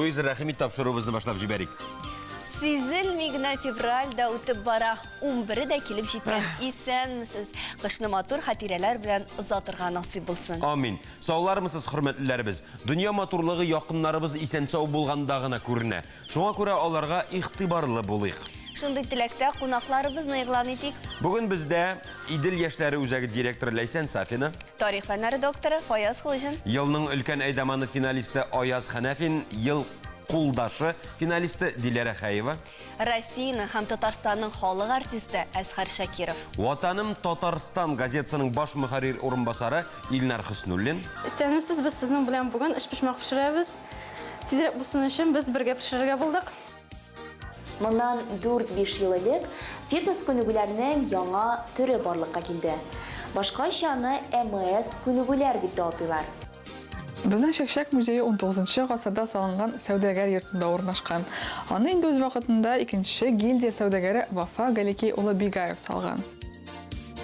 Луиза, рәхим ит, тапшыруыбызны башлап җибәрик. Сизелми генә февраль дә үтеп бара, унбере дә килеп җиткән. Исәнмесез! Кышны матур хатирәләр белән озатырга насыйп булсын. Амин. Саулармысыз, хөрмәтлеләребез! Дөнья матурлыгы якыннарыбыз исән-сау булганда гына күренә. Шуңа күрә аларга игътибарлы булыйк. Шундый теләктә кунакларыбызны игълан итик. Бүген бездә Идел яшьләре үзәге директоры Ләйсән Сафина. Тарих фәннәре докторы Фаяз Хуҗин. Елның өлкән әйдаманы финалисты Аяз Хәнәфин, Ел кулдашы финалисты Диләрә Хәева. Россиянең һәм Татарстанның халык артисты Әзһәр Шакиров. Ватаным Татарстан газетасының баш мөхәррир урынбасары Илнар Хөснуллин. Исәнмесез, без сезнең белән бүген өчпочмак пешерәбез. Тизрәк булсын өчен без бергә пешерергә булдык. Моннан дүрт-биш ел элек фитнес күнегүләрнең яңа төре барлыкка килде. Башкача аны МС күнегүләр дип тә атыйлар. Безнең Чәкчәк музее унтугызынчы гасырда салынган сәүдәгәр йортында урнашкан. Аны инде үз вакытында икенче гильдия сәүдәгәре Вафа Галикей улы Бигаев салган.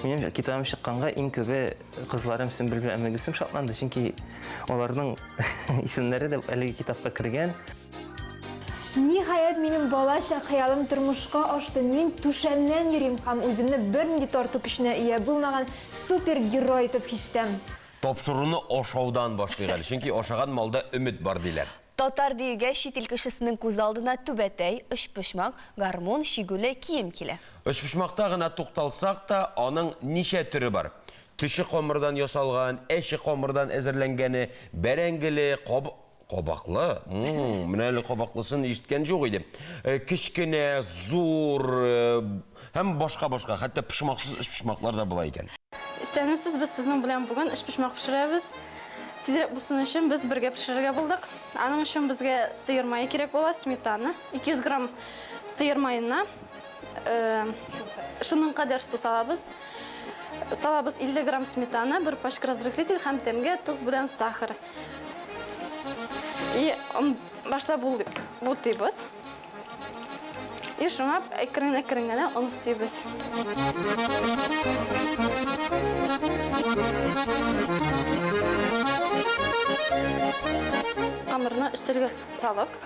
Минем китабым чыкканга иң күбе кызларым Сөмбел белән Өммегөлсем шатланды, чөнки аларның исемнәре дә әлеге китапка кергән. Ниһаять, минем балачак хыялым тормышка ашты, мин түшәмнән йөрим һәм үземне бернинди тарту көченә ия булмаган супергерой итеп хис итәм. Тапшыруны ашаудан башлыйк әле, чөнки ашаган малда өмет бар, диләр. Татар диюгә чит ил кешесенең күз алдына түбәтәй, өчпочмак, гармун, чигүле кием килә. Өчпочмакта гына тукталсак та, аның ничә төре бар. Төче камырдан ясалган, әче камырдан әзерләнгәне, бәрәңгеле, каб. Кабаклы? М-м, менә әле кабаклысын ишеткән юк иде. Э, кечкенә, зур э, һәм башка-башка, хәтта почмаксыз өчпочмаклар да була икән. Исәнмесез, без сезнең белән бүген өчпочмак пешерәбез. Тизрәк булсын өчен без бергә пешерергә булдык. Аның өчен безгә сыер мае кирәк була, сметана, 200 грамм сыер маена, э, шуның кадәр су салабыз. Салабыз 50 грамм сметана, бер пачка разрыхлитель һәм тәмгә тоз белән сахар. И башта бутыйбыз. И шуңа әкрен-әкрен генә он өстибез. Камырны өстәлгә салып,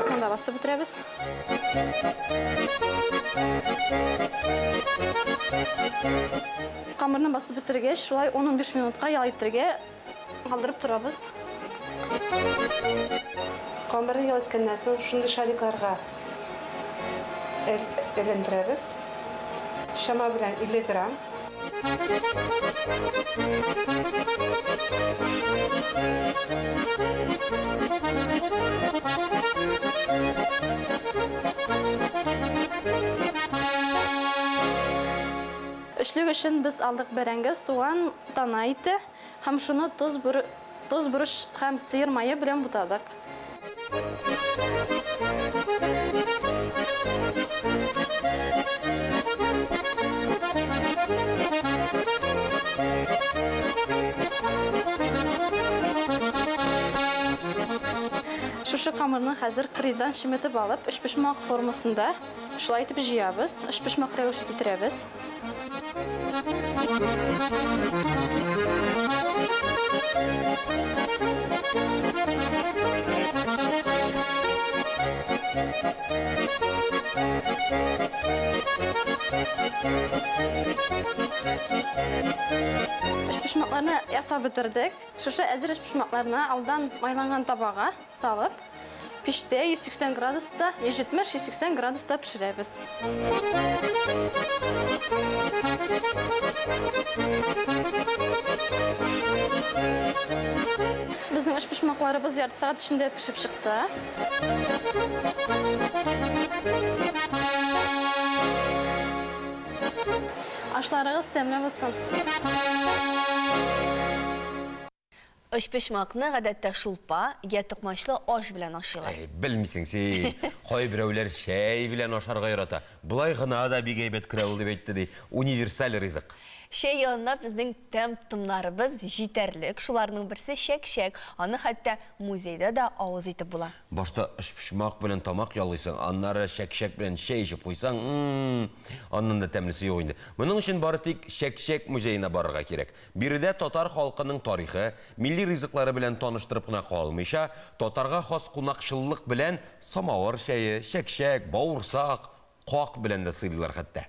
монда басып бетерәбез. Камырны басып бетергәч, шулай 10-15 минутка ял итәргә Калдырып торабыз. Камырны ял иткәннән соң шундый шарикларга әйләндерәбез. Чама белән 50 грамм. Эчлек өчен без алдык бәрәңге, суган, тана ите. Һәм шуны тоз, тоз, борыч һәм сыер мае белән бутадык. Шушы камырны хәзер кырыйдан чеметеп алып, өчпочмак формасында шулай итеп җыябыз, өчпочмак рәвеше китерәбез. Өчпочмакларны ясап бетердек. Шушы әзер өчпочмакларны алдан майланган табага салып, Пичтә 180 градуста, 170-180 градуста пешерәбез. Безнең өчпочмакларыбыз ярты сәгать эчендә пешеп чыкты. Ашларыгыз тәмле булсын. Өчпочмакны, гадәттә, шулпа, я токмачлы аш белән ашыйлар. Әй, белмисең син. Кайберәүләр чәй белән ашарга ярата. Болай гына да бик әйбәт керә ул, дип әйтте, ди. Универсаль ризык. Чәй янына безнең тәм-томнарыбыз җитәрлек. Шуларның берсе чәк-чәк. Аны хәтта музейда да авыз итеп була. Башта өчпочмак белән тамак ялгыйсың, аннары чәк-чәк белән чәй эчеп куйсаң, м-м-м, аннан да тәмлесе юк инде. Моның өчен бары тик Чәк-чәк музеена барырга кирәк. Биредә татар халкының тарихы, милли ризыклары белән таныштырып кына калмыйча, татарга хас кунакчыллык белән самавыр чәе, чәк-чәк, бавырсак, как белән дә сыйлыйлар хәтта.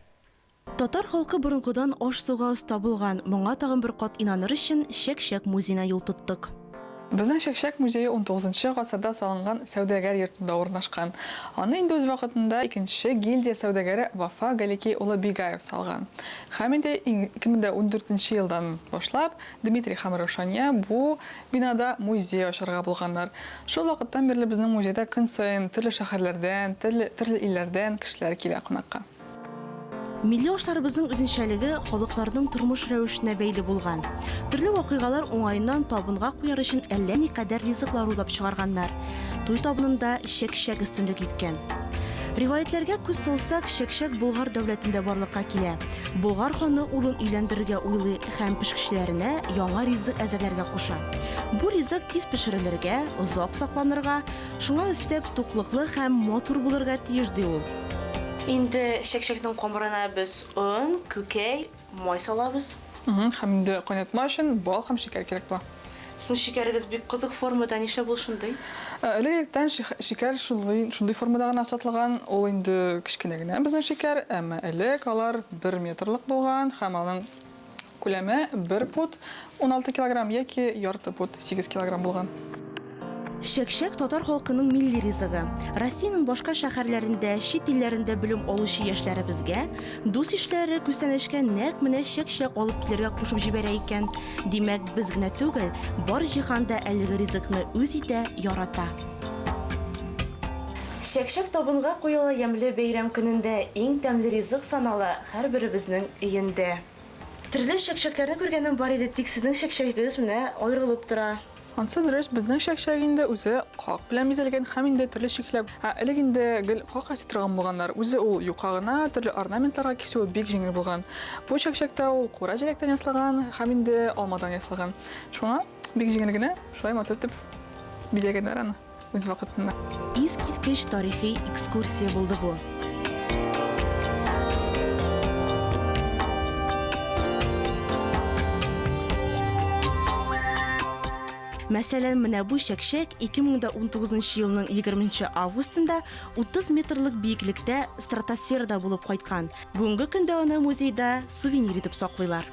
Татар халкы борынгыдан аш-суга оста булган, моңа тагын бер кат инаныр өчен Чәк-чәк музеена юл тоттык. Безнең Чәк-чәк музее унтугызынчы гасырда салынган сәүдәгәр йортында урнашкан. Аны инде үз вакытында икенче гильдия сәүдәгәре Вафа Галикей улы Бигаев салган. Һәм инде 2014 нче елдан башлап Дмитрий һәм Раушания бу бинада музей ачарга булганнар. Шул вакыттан бирле безнең музейда көн саен төрле шәһәрләрдән, төрле илләрдән кешеләр килә кунакка. Милли ашларыбызның үзенчәлеге халыкларның тормыш рәвешенә бәйле булган. Төрле вакыйгалар уңаеннан табынга куяр өчен әллә никадәр ризыклар уйлап чыгарганнар. Туй табынында чәк-чәк өстенлек иткән. Риваятьләргә күз салсак, чәк-чәк Болгар дәүләтендә барлыкка килә. Болгар ханы улын өйләндерергә уйлый һәм пешекчеләренә яңа ризык әзерләргә куша. Бу ризык тиз пешерелергә, озак сакланырга, Шуңа өстәп, туклыклы һәм матур булырга тиеш, ди ул. Инде чәкчәкнең камырына без он, күкәй, май салабыз. Һәм инде кайнатма өчен бал һәм шикәр кирәк була. Сезнең шикәрегез бик кызык формада, нишләп ул шундый? Элек-электән шикәр шундый формада гына сатылган, ул инде кечкенә генә безнең шикәр, әмма элек алар бер метрлык булган һәм аның Күләме бер пот 16 килограмм яки ярты пот 8 килограмм булган. Чәкчәк, татар халкының милли ризыгы. Россиянең башка шәһәрләрендә, чит илләрендә белем алучы яшьләребезгә дус-ишләре күчтәнәчкә нәкъ менә чәкчәк алып килергә кушып җибәрә икән. Димәк, без генә түгел, бар җиһан да әлеге ризыкны үз итә, ярата. Чәкчәк табынга куела ямьле бәйрәм көнендә, иң тәмле ризык санала һәрберебезнең өендә. Төрле чәкчәкләрне күргәнем бар иде, тик сезнең чәкчәгегез менә аерылып тора. Ансы дөрес, безнең чәкчәк инде үзе как белән бизәлгән һәм инде төрле чикләп. Ә элек инде гел как ясый торган булганнар. Үзе ул юка гына, төрле орнаментларга кисүе бик җиңел булган. Бу чәкчәк тә ул кура җиләктән ясалган һәм инде алмадан ясалган. Шуңа бик җиңел генә шулай матур итеп бизәгәннәр аны. Үз вакытында. Искиткеч тарихи экскурсия булды бу. Мәсәлән, менә бу чәкчәк 2019 елның 20 августында 30 метрлык биеклектә стратосферада булып кайткан. Бүгенге көндә аны музейда сувенир итеп саклыйлар.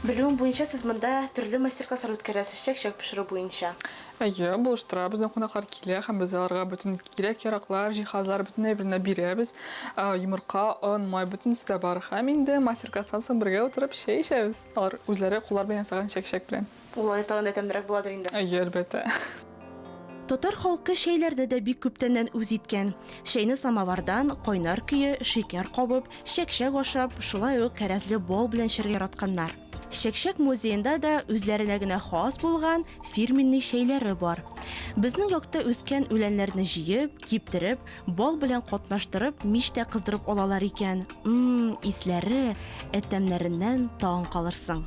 Белүем буенча, сез монда төрле мастер-класслар үткәрәсез чәкчәк пешерү буенча. Әйе, булыштыра, безнең кунаклар килә һәм без аларга бөтен кирәк-яраклар, җиһазлар, бөтен әйберне бирәбез. Йомырка, он, май, бөтенесе дә бар. Һәм инде мастер-класстан соң бергә утырып чәй эчәбез. Алар үзләре куллар белән ясаган чәк-чәк белән. Ул алай тагын да тәмлерәк буладыр инде. Әйе, әлбәттә. Татар халкы чәйләрне дә бик күптәннән үз иткән. Чәйне самовардан, кайнар көе, шикәр кабып, чәк-чәк ашап, шулай ук кәрәзле бал белән эчәргә яратканнар. Чәк-чәк музеенда да үзләренә генә хас булган фирменный чәйләре бар. Безнең якта үскән үләннәрне җыеп, киптереп, бал белән катнаштырып, мичтә кыздырып алалар икән. М-м, исләре, ә тәмнәреннән таң калырсың.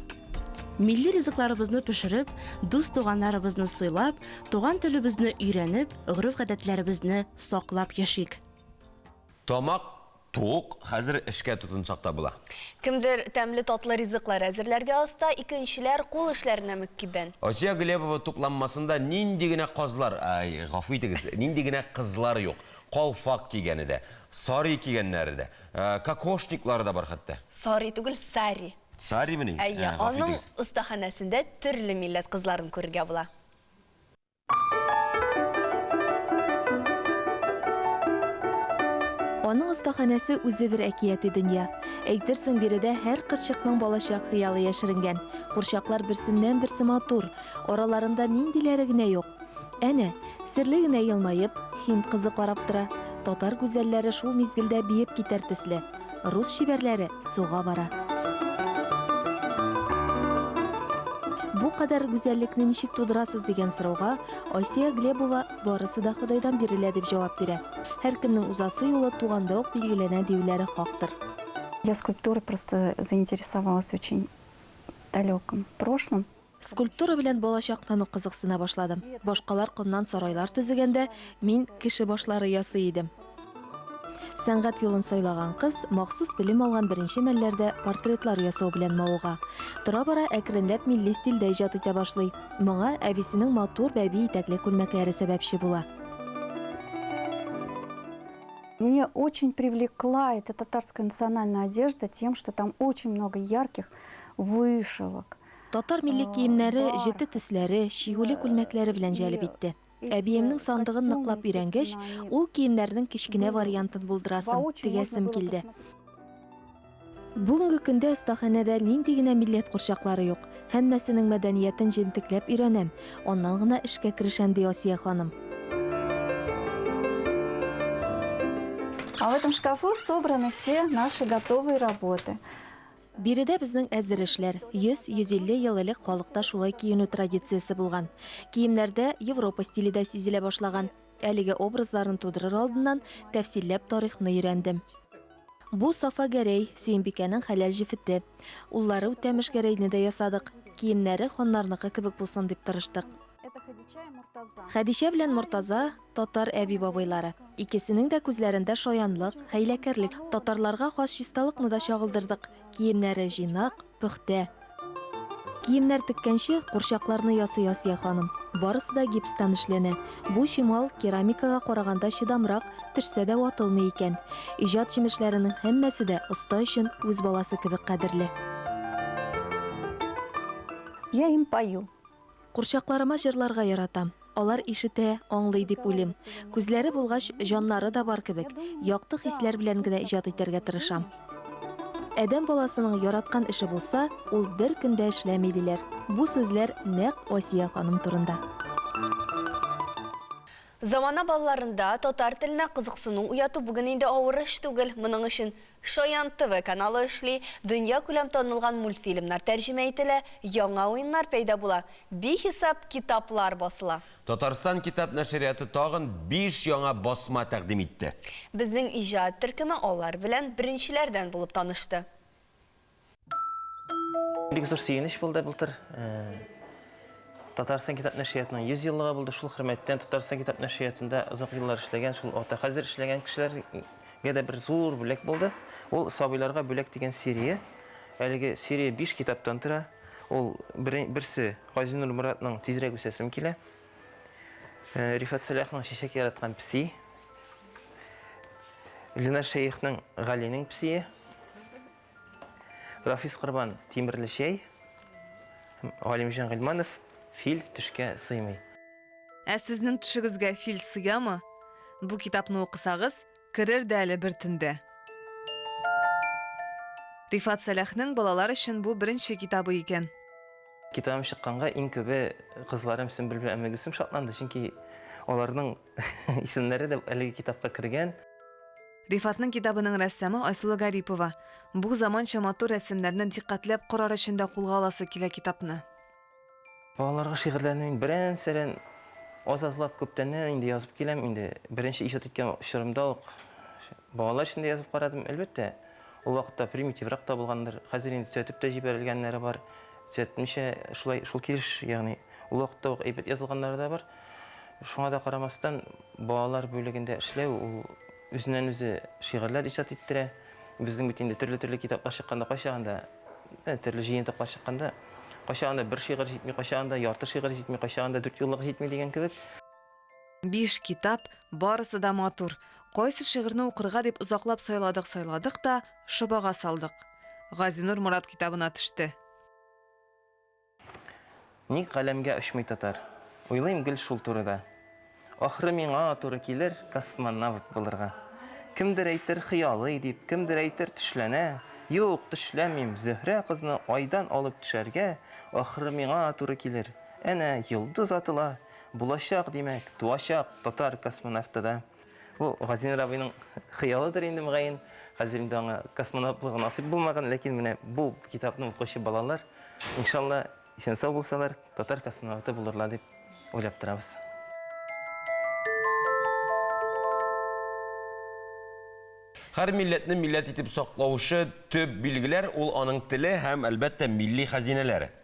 Милли ризыкларыбызны пешереп, дус-туганнарыбызны сыйлап, туган телебезне өйрәнеп, гореф-гадәтләребезне саклап яшик. Тамак тук, хәзер эшкә тотынсак та була. Кемдер тәмле татлы ризыклар әзерләргә оста, икенчеләр кул эшләренә мөккиббән. Асия Глебова тупланмасында нинди генә казлар, ай, гафу итегез, нинди генә кызлар юк. Калфак кигәне дә, сари кигәннәре дә, кокошниклары да бар хәтта. Сари түгел, сари. Саримени? Әйе, Ә, гафу аның итегез. остаханәсендә төрле милләт кызларын күрергә була. Аның остаханәсе үзе бер әкияти дөнья. Әйтерсең, биредә һәр кызчыкның балачак хыялы яшеренгән. Курчаклар берсеннән-берсе матур, араларында ниндиләре генә юк. Әнә, серле генә елмаеп, һинд кызы карап тора. Татар гүзәлләре шул мизгелдә биеп китәр төсле. Рус чибәрләре суга бара. Бу. кадәр гүзәллекне ничек тудырасыз дигән сорауга Асия Глебова барысы да Ходайдан бирелә дип җавап бирә. Һәркемнең узасы юлы туганда ук билгеләнә диюләре хактыр. Я скульптурой просто заинтересовалась очень в далеком прошлом. Скульптура белән балачактан ук кызыксына башладым. Башкалар комнан сарайлар төзегәндә, мин кеше башлары ясый идем. Сәнгать юлын сайлаган кыз махсус белем алган беренче мәлләрдә портретлар ясау белән мавыга. Тора-бара әкренләп милли стильдә иҗат итә башлый. Моңа әбисенең матур бәби итәкле күлмәкләре сәбәпче була. Мне очень привлекла эта татарская национальная одежда тем, что там очень много ярких вышивок. Татар милли киемнәре, җете төсләре, чигүле күлмәкләре белән җәлеп итте. Әбиемнең сандыгын ныклап өйрәнгәч, ул киемнәрнең кечкенә вариантын булдырасым, тегәсем килде. Бүгенге көндә остаханәдә нинди генә милләт курчаклары юк. Һәммәсенең мәдәниятен җентекләп өйрәнәм, аннан гына эшкә керешәм, ди Асия ханым. А в этом шкафу собраны все наши готовые работы. Биредә безнең әзер эшләр. 100-150 ел элек халыкта шулай киенү традициясе булган. Киемнәрдә Европа стиле дә сизелә башлаган. Әлеге образларны тудырыр алдыннан тәфсилләп тарихны өйрәндем. Бу Сафа Гәрәй, Сөембикәнең хәләл җефете. Уллары Үтәмеш Гәрәйне дә ясадык. Киемнәре ханнарныкы кебек булсын дип тырыштык. Хәдичә белән Мортаза, татар әби-бабайлары. Икесенең дә күзләрендә шаянлык, хәйләкәрлек. Татарларга хас чисталыкны да чагылдырдык. Киемнәре җыйнак, пөхтә. Киемнәр теккәнче, курчакларны ясый Асия ханым. Барысы да гипстан эшләнә. Бу чимал керамикага караганда чыдамрак, төшсә дә ватылмый икән. Иҗат җимешләренең һәммәсе дә оста өчен үз баласы кебек кадерле. Я им пою. Курчакларыма җырларга яратам. Алар ишетә, аңлый дип уйлыйм. Күзләре булгач, җаннары да бар кебек. Якты хисләр белән генә иҗат итәргә тырышам. Адәм баласының яраткан эше булса, ул бер көн дә эшләми, диләр. Бу сүзләр нәкъ Асия ханым турында. Замана балаларында татар теленә кызыксыну уяту бүген инде авыр эш түгел. Моның өчен Шаян ТВ каналы эшли, дөньякүләм танылган мультфильмнар тәрҗемә ителә, яңа уеннар пәйда була, бихисап китаплар басыла. Татарстан китап нәшрияты тагын биш яңа басма тәкъдим итте. Безнең иҗат төркеме алар белән беренчеләрдән булып танышты. Бик зур сөенеч булды былтыр. Татарстан китап нәшриятының 100 еллыгы булды. Шул хөрмәттән Татарстан китап нәшриятында озак еллар эшләгән, шул вакытта хәзер эшләгән кешеләргә дә бер зур бүләк булды. Ул Сабыйларга бүләк дигән серия. Әлеге серия 5 китаптан тора. Ул берсе Газинур Моратның Тизрәк үсәсем килә. Рифат Сәлахның Чәчәк яраткан песи. Ленар Шәехның Галинең песие. Рафис Корбан Тимерле чәй. Галимҗан Гыйльманов Фил төшкә сыймый. Ә сезнең төшегезгә фил сыямы? Бу китапны укысагыз, керер дә әле бер төндә. Рифат Сәлахның балалар өчен бу беренче китабы икән. Китабым чыкканга иң күбе кызларым Сөмбел белән Өммегөлсем шатланды, чөнки аларның исемнәре дә әлеге китапка кергән. Рифатның китабының рәссамы Айсылу Гарипова. Бу заманча матур рәсемнәрне дикъкатьләп карар өчен дә кулга аласы килә китапны. Балаларга шигырьләрне мин берән-сәрән, аз-азлап күптәннән инде язып киләм. Инде беренче иҗат иткән чорымда ук балалар өчен дә язып карадым. Әлбәттә, ул вакытта примитиврак та булгандыр. Хәзер инде төзәтеп тә җибәрелгәннәре бар. Төзәтмичә шулай шул килеш, ягъни ул вакытта ук әйбәт язылганнары да бар. Шуңа да карамастан, балалар бүлегендә эшләү ул үзеннән-үзе шигырьләр иҗат иттерә. Безнең бит инде төрле-төрле китаплар чыкканда, кайчагында, төрле җыентыклар чыкканда, кайчагында бер шигырь җитми, кайчагында ярты шигырь җитми, кайчагында дүрт юллык җитми дигән кебек. Биш китап, барысы да матур. Кайсы шигырьне укырга дип озаклап сайладык-сайладык та, шобага салдык. Газинур Морат китабына төште. Ник галәмгә очмый татар? Уйлыйм гел шул турыда. Ахры миңа туры килер космонавт булырга. Кемдер әйтер хыялый дип, кемдер әйтер төшләнә. Юк, төшләмим, Зөһрә кызны айдан алып төшәргә ахры миңа туры килер. Әнә, йолдыз атыла, булачак, димәк, туачак татар космонавты да. Бу Газинур абыйның хыялыдыр инде, мөгаен. Хәзер инде аңа космонавт булырга насыйп булмаган, ләкин менә бу китапны укучы балалар, иншалла, Исән-сау булсалар, татар космонавты булырлар дип уйлап торабыз. Һәр милләтне милләт итеп саклаучы төп билгеләр ул аның теле һәм, әлбәттә, милли хәзинәләре.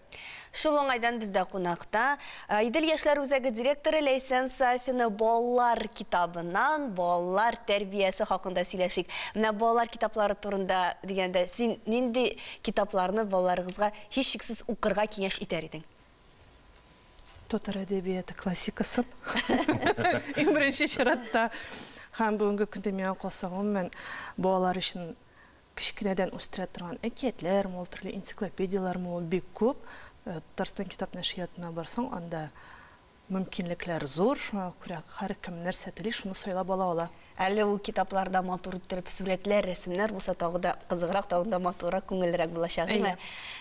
Шул уңайдан бездә кунакта Идел яшьләр үзәге директоры Ләйсән Сафина балалар китабыннан, балалар тәрбиясе хакында сөйләшик. Менә балалар китаплары турында дигәндә, син нинди китапларны балаларыгызга һичшиксез укырга киңәш итәр идең? Татар әдәбияты классикасын. Иң беренче чиратта. Һәм бүгенге көндә миңа калса, гомумән, балалар өчен кечкенәдән үстерә торган әкиятләрме ул, төрле энциклопедияләрме ул, бик күп. Татарстан китап нәшриятына барсаң, анда мөмкинлекләр зур, шуңа күрә һәркем нәрсә тели, шуны сайлап ала ала. Әле ул китапларда матур иттереп сурәтләр, рәсемнәр булса, тагы да кызыграк, тагын да матуррак, күңеллерәк булачак, әйме?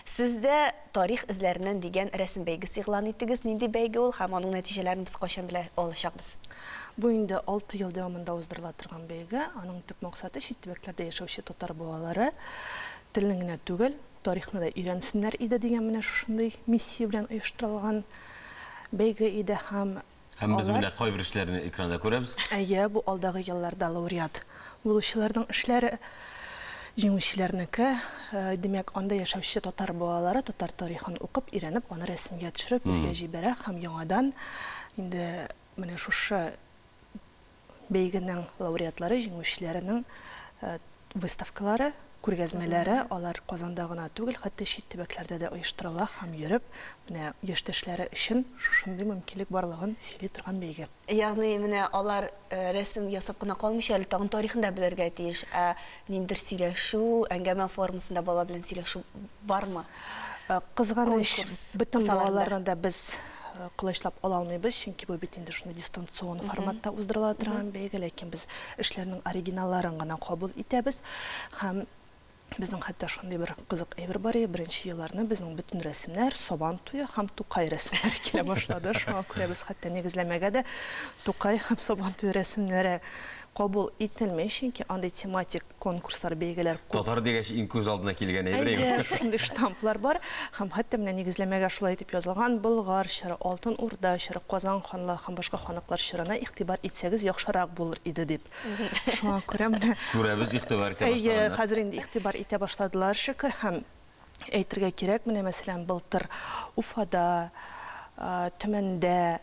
Сез дә Тарих эзләреннән дигән рәсем бәйгесе игълан иттегез. Нинди бәйге ул һәм аның нәтиҗәләрен без кайчан белә алачакбыз? Бу инде алты ел дәвамында уздырыла торган бәйге. Аның төп максаты, чит төбәкләрдә яшәүче татар балалары телне генә түгел, тарихны да өйрәнсеннәр иде дигән менә шушындый миссия белән оештырылган бәйге иде һәм Һәм без менә кайбер эшләрне экранда күрәбез. Әйе, бу алдагы елларда лауреат булучыларның эшләре, җиңүчеләрнеке. Димәк, анда яшәүче татар балалары татар тарихын укып, өйрәнеп, аны рәсемгә төшереп, безгә җибәрә һәм яңадан инде менә шушы бәйгенең лауреатлары, җиңүчеләренең выставкалары, күргәзмәләре, алар Казанда гына түгел, хәтта чит төбәкләрдә дә оештырыла һәм йөреп, менә яшьтәшләре өчен шушындый мөмкинлек барлыгын сөйли торган бәйге. Ягъни менә алар рәсем ясап кына калмыйча, әле тагын тарихын да белергә тиеш. Ә ниндидер сөйләшү, әңгәмә формасында бала белән сөйләшү бармы? Кызганыч, бөтен балаларны да без колачлап ала алмыйбыз, чөнки бу бит инде шундый дистанцион форматта уздырыла торган бәйге, ләкин без эшләрнең оригиналларын гына кабул итәбез. Һәм безнең хәтта шундый бер кызык әйбер бар иде, беренче елларны безнең бөтен рәсемнәр Сабан туе һәм Тукай рәсемнәре килә башлады. Шуңа күрә без хәтта нигезләмәгә дә Тукай һәм Сабан туе рәсемнәре кабул ителми, чөнки андый тематик конкурслар, бәйгеләр күп. Татар дигәч, иң күз алдына килгән әйбер Әйе, шушындый штамплар бар. Һәм хәтта менә нигезләмәгә шулай итеп язылган, Болгар чоры, Алтын Урда чоры, Казан ханлыгы һәм башка ханлыклар чорына игътибар итсәгез яхшырак булыр иде дип. Шуңа күрә менә. Күрәбез, игътибар итә башлаганнар. Әйе, хәзер инде игътибар итә башладылар, шөкер. Һәм Әйтергә кирәк, менә, мәсәлән, былтыр Уфада, Төмәндә,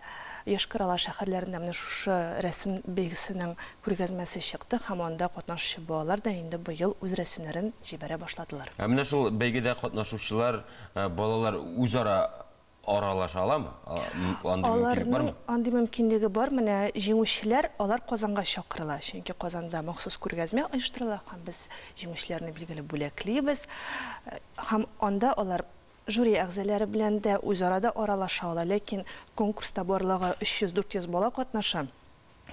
Йошкар-Ола шәһәрләрендә менә шушы рәсем бәйгесенең күргәзмәсе чыкты һәм анда катнашучы балалар да инде быел үз рәсемнәрен җибәрә башладылар. Ә менә шул бәйгедә катнашучылар, балалар үзара Аралаша аламы? Андый мөмкинлек бармы? Аларның андый мөмкинлеге бар. Менә җиңүчеләр, алар Казанга чакырыла. Чөнки Казанда махсус күргәзмә оештырыла һәм без җиңүчеләрне билгеле бүләклибез. Һәм анда алар жюри әгъзалары белән дә, үзара да аралаша ала. Ләкин конкурста барлыгы 300-400 бала катнаша.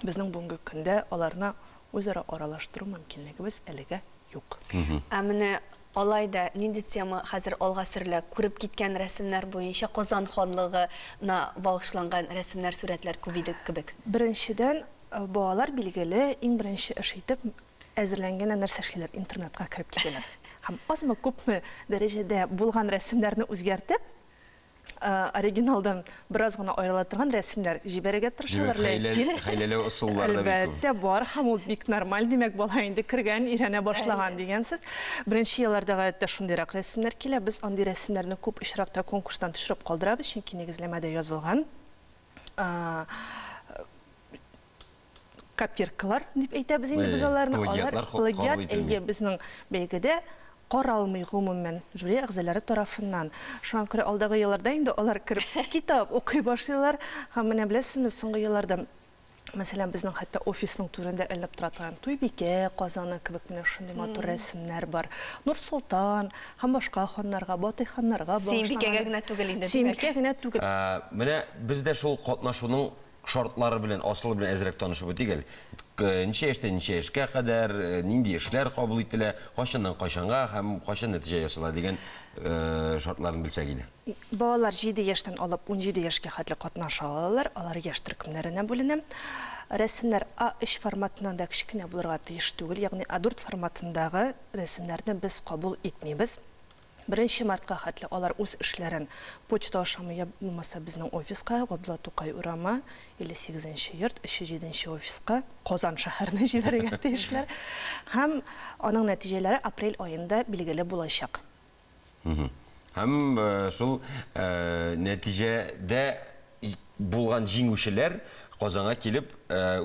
Безнең бүгенге көндә аларны үзара аралаштыру мөмкинлегебез әлегә юк. Ә менә алай да нинди тема хәзер алга сөрелә? Күреп киткән рәсемнәр буенча Казан ханлыгы на багышланган рәсемнәр, сурәтләр күп иде кебек. Беренчедән, балалар, билгеле, иң беренче эш итеп, әзерләнгәннән нәрсә эшлиләр? Интернетка кереп китәләр. Һәм азмы-күпме дәрәҗәдә булган рәсемнәрне үзгәртеп, оригиналдан бераз гына аерыла торган рәсемнәр җибәрергә тырышалар, ләкин хәйләләү ысуллары да бик күп. Әлбәттә, бар һәм ул бик нормаль, димәк, бала инде кергән, өйрәнә башлаган дигән сүз. Беренче елларда гадәттә шундыйрак рәсемнәр килә. Без андый рәсемнәрне күп очракта конкурстан төшереп калдырабыз, чөнки нигезләмәдә язылган. Копиркалар дип әйтәбез инде без аларны. Алар плагиат, әйе, безнең бәйгедә каралмый гомумән жюри әгъзалары тарафыннан. Шуңа күрә алдагы елларда инде алар кереп китап укый башлыйлар. Һәм менә беләсезме, соңгы елларда, мәсәлән, безнең хәтта офисның түрендә эленеп тора торган Туйбикә казаны кебек менә шундый матур рәсемнәр бар. Нурсолтан һәм башка ханнарга, Батый ханнарга багышланган. Сөембикәгә генә түгел инде, димәк. Сөембикә генә түгел. Менә без дә шул катнашуның Шартлары белән, асылы белән әзрәк танышып үтик әле. Ничә яшьтән ничә яшькә кадәр, нинди эшләр кабул ителә, кайчаннан кайчанга һәм кайчан нәтиҗә ясала дигән шартларын белсәк иде. Балалар җиде яшьтән алып 17 яшькә хәтле катнаша алалар, алар яшь төркемнәренә бүленә. Рәсемнәр А3 форматыннан да кечкенә булырга тиеш түгел, ягъни А4 форматындагы рәсемнәрне без кабул итмибез. Беренче мартка хәтле алар үз эшләрен почта ашамы я булмаса безнең офиска, Габдулла Тукай урамы, 58 нче йорт, 307 нче офиска, Казан шәһәренә җибәрергә тиешләр. Һәм аның нәтиҗәләре апрель аенда билгеле булачак. Һәм шул нәтиҗәдә булган җиңүчеләр Казанга килеп,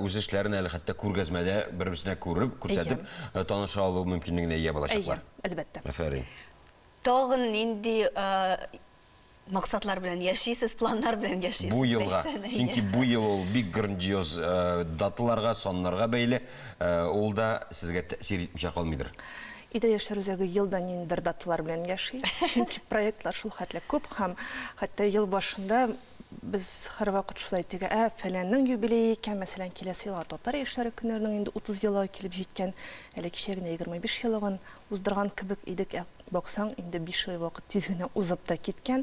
үз эшләрен әле хәтта күргәзмәдә бер-берсенә күреп, күрсәтеп таныша алу мөмкинлегенә ия булачаклар. Әйе, әлбәттә. Афәрин. Тагын нинди максатлар белән яшисез, планнар белән яшисез? Бу елга. Чөнки бу ел ул бик грандиоз даталарга, саннарга бәйле. Ул да сезгә тәэсир итмичә калмыйдыр. Идел яшьләр үзәге ел да ниндидер даталар белән яши. Чөнки проектлар шул хәтле күп һәм хәтта ел башында без һәрвакыт шулай теге, ә, фәләннең юбилее икән, мәсәлән, киләсе елга Татар яшьләре көннәренең инде 30 еллыгы килеп җиткән, әле кичә генә 25 еллыгын уздырган кебек идек, ә баксаң, инде биш ай вакыт тиз генә узып та киткән.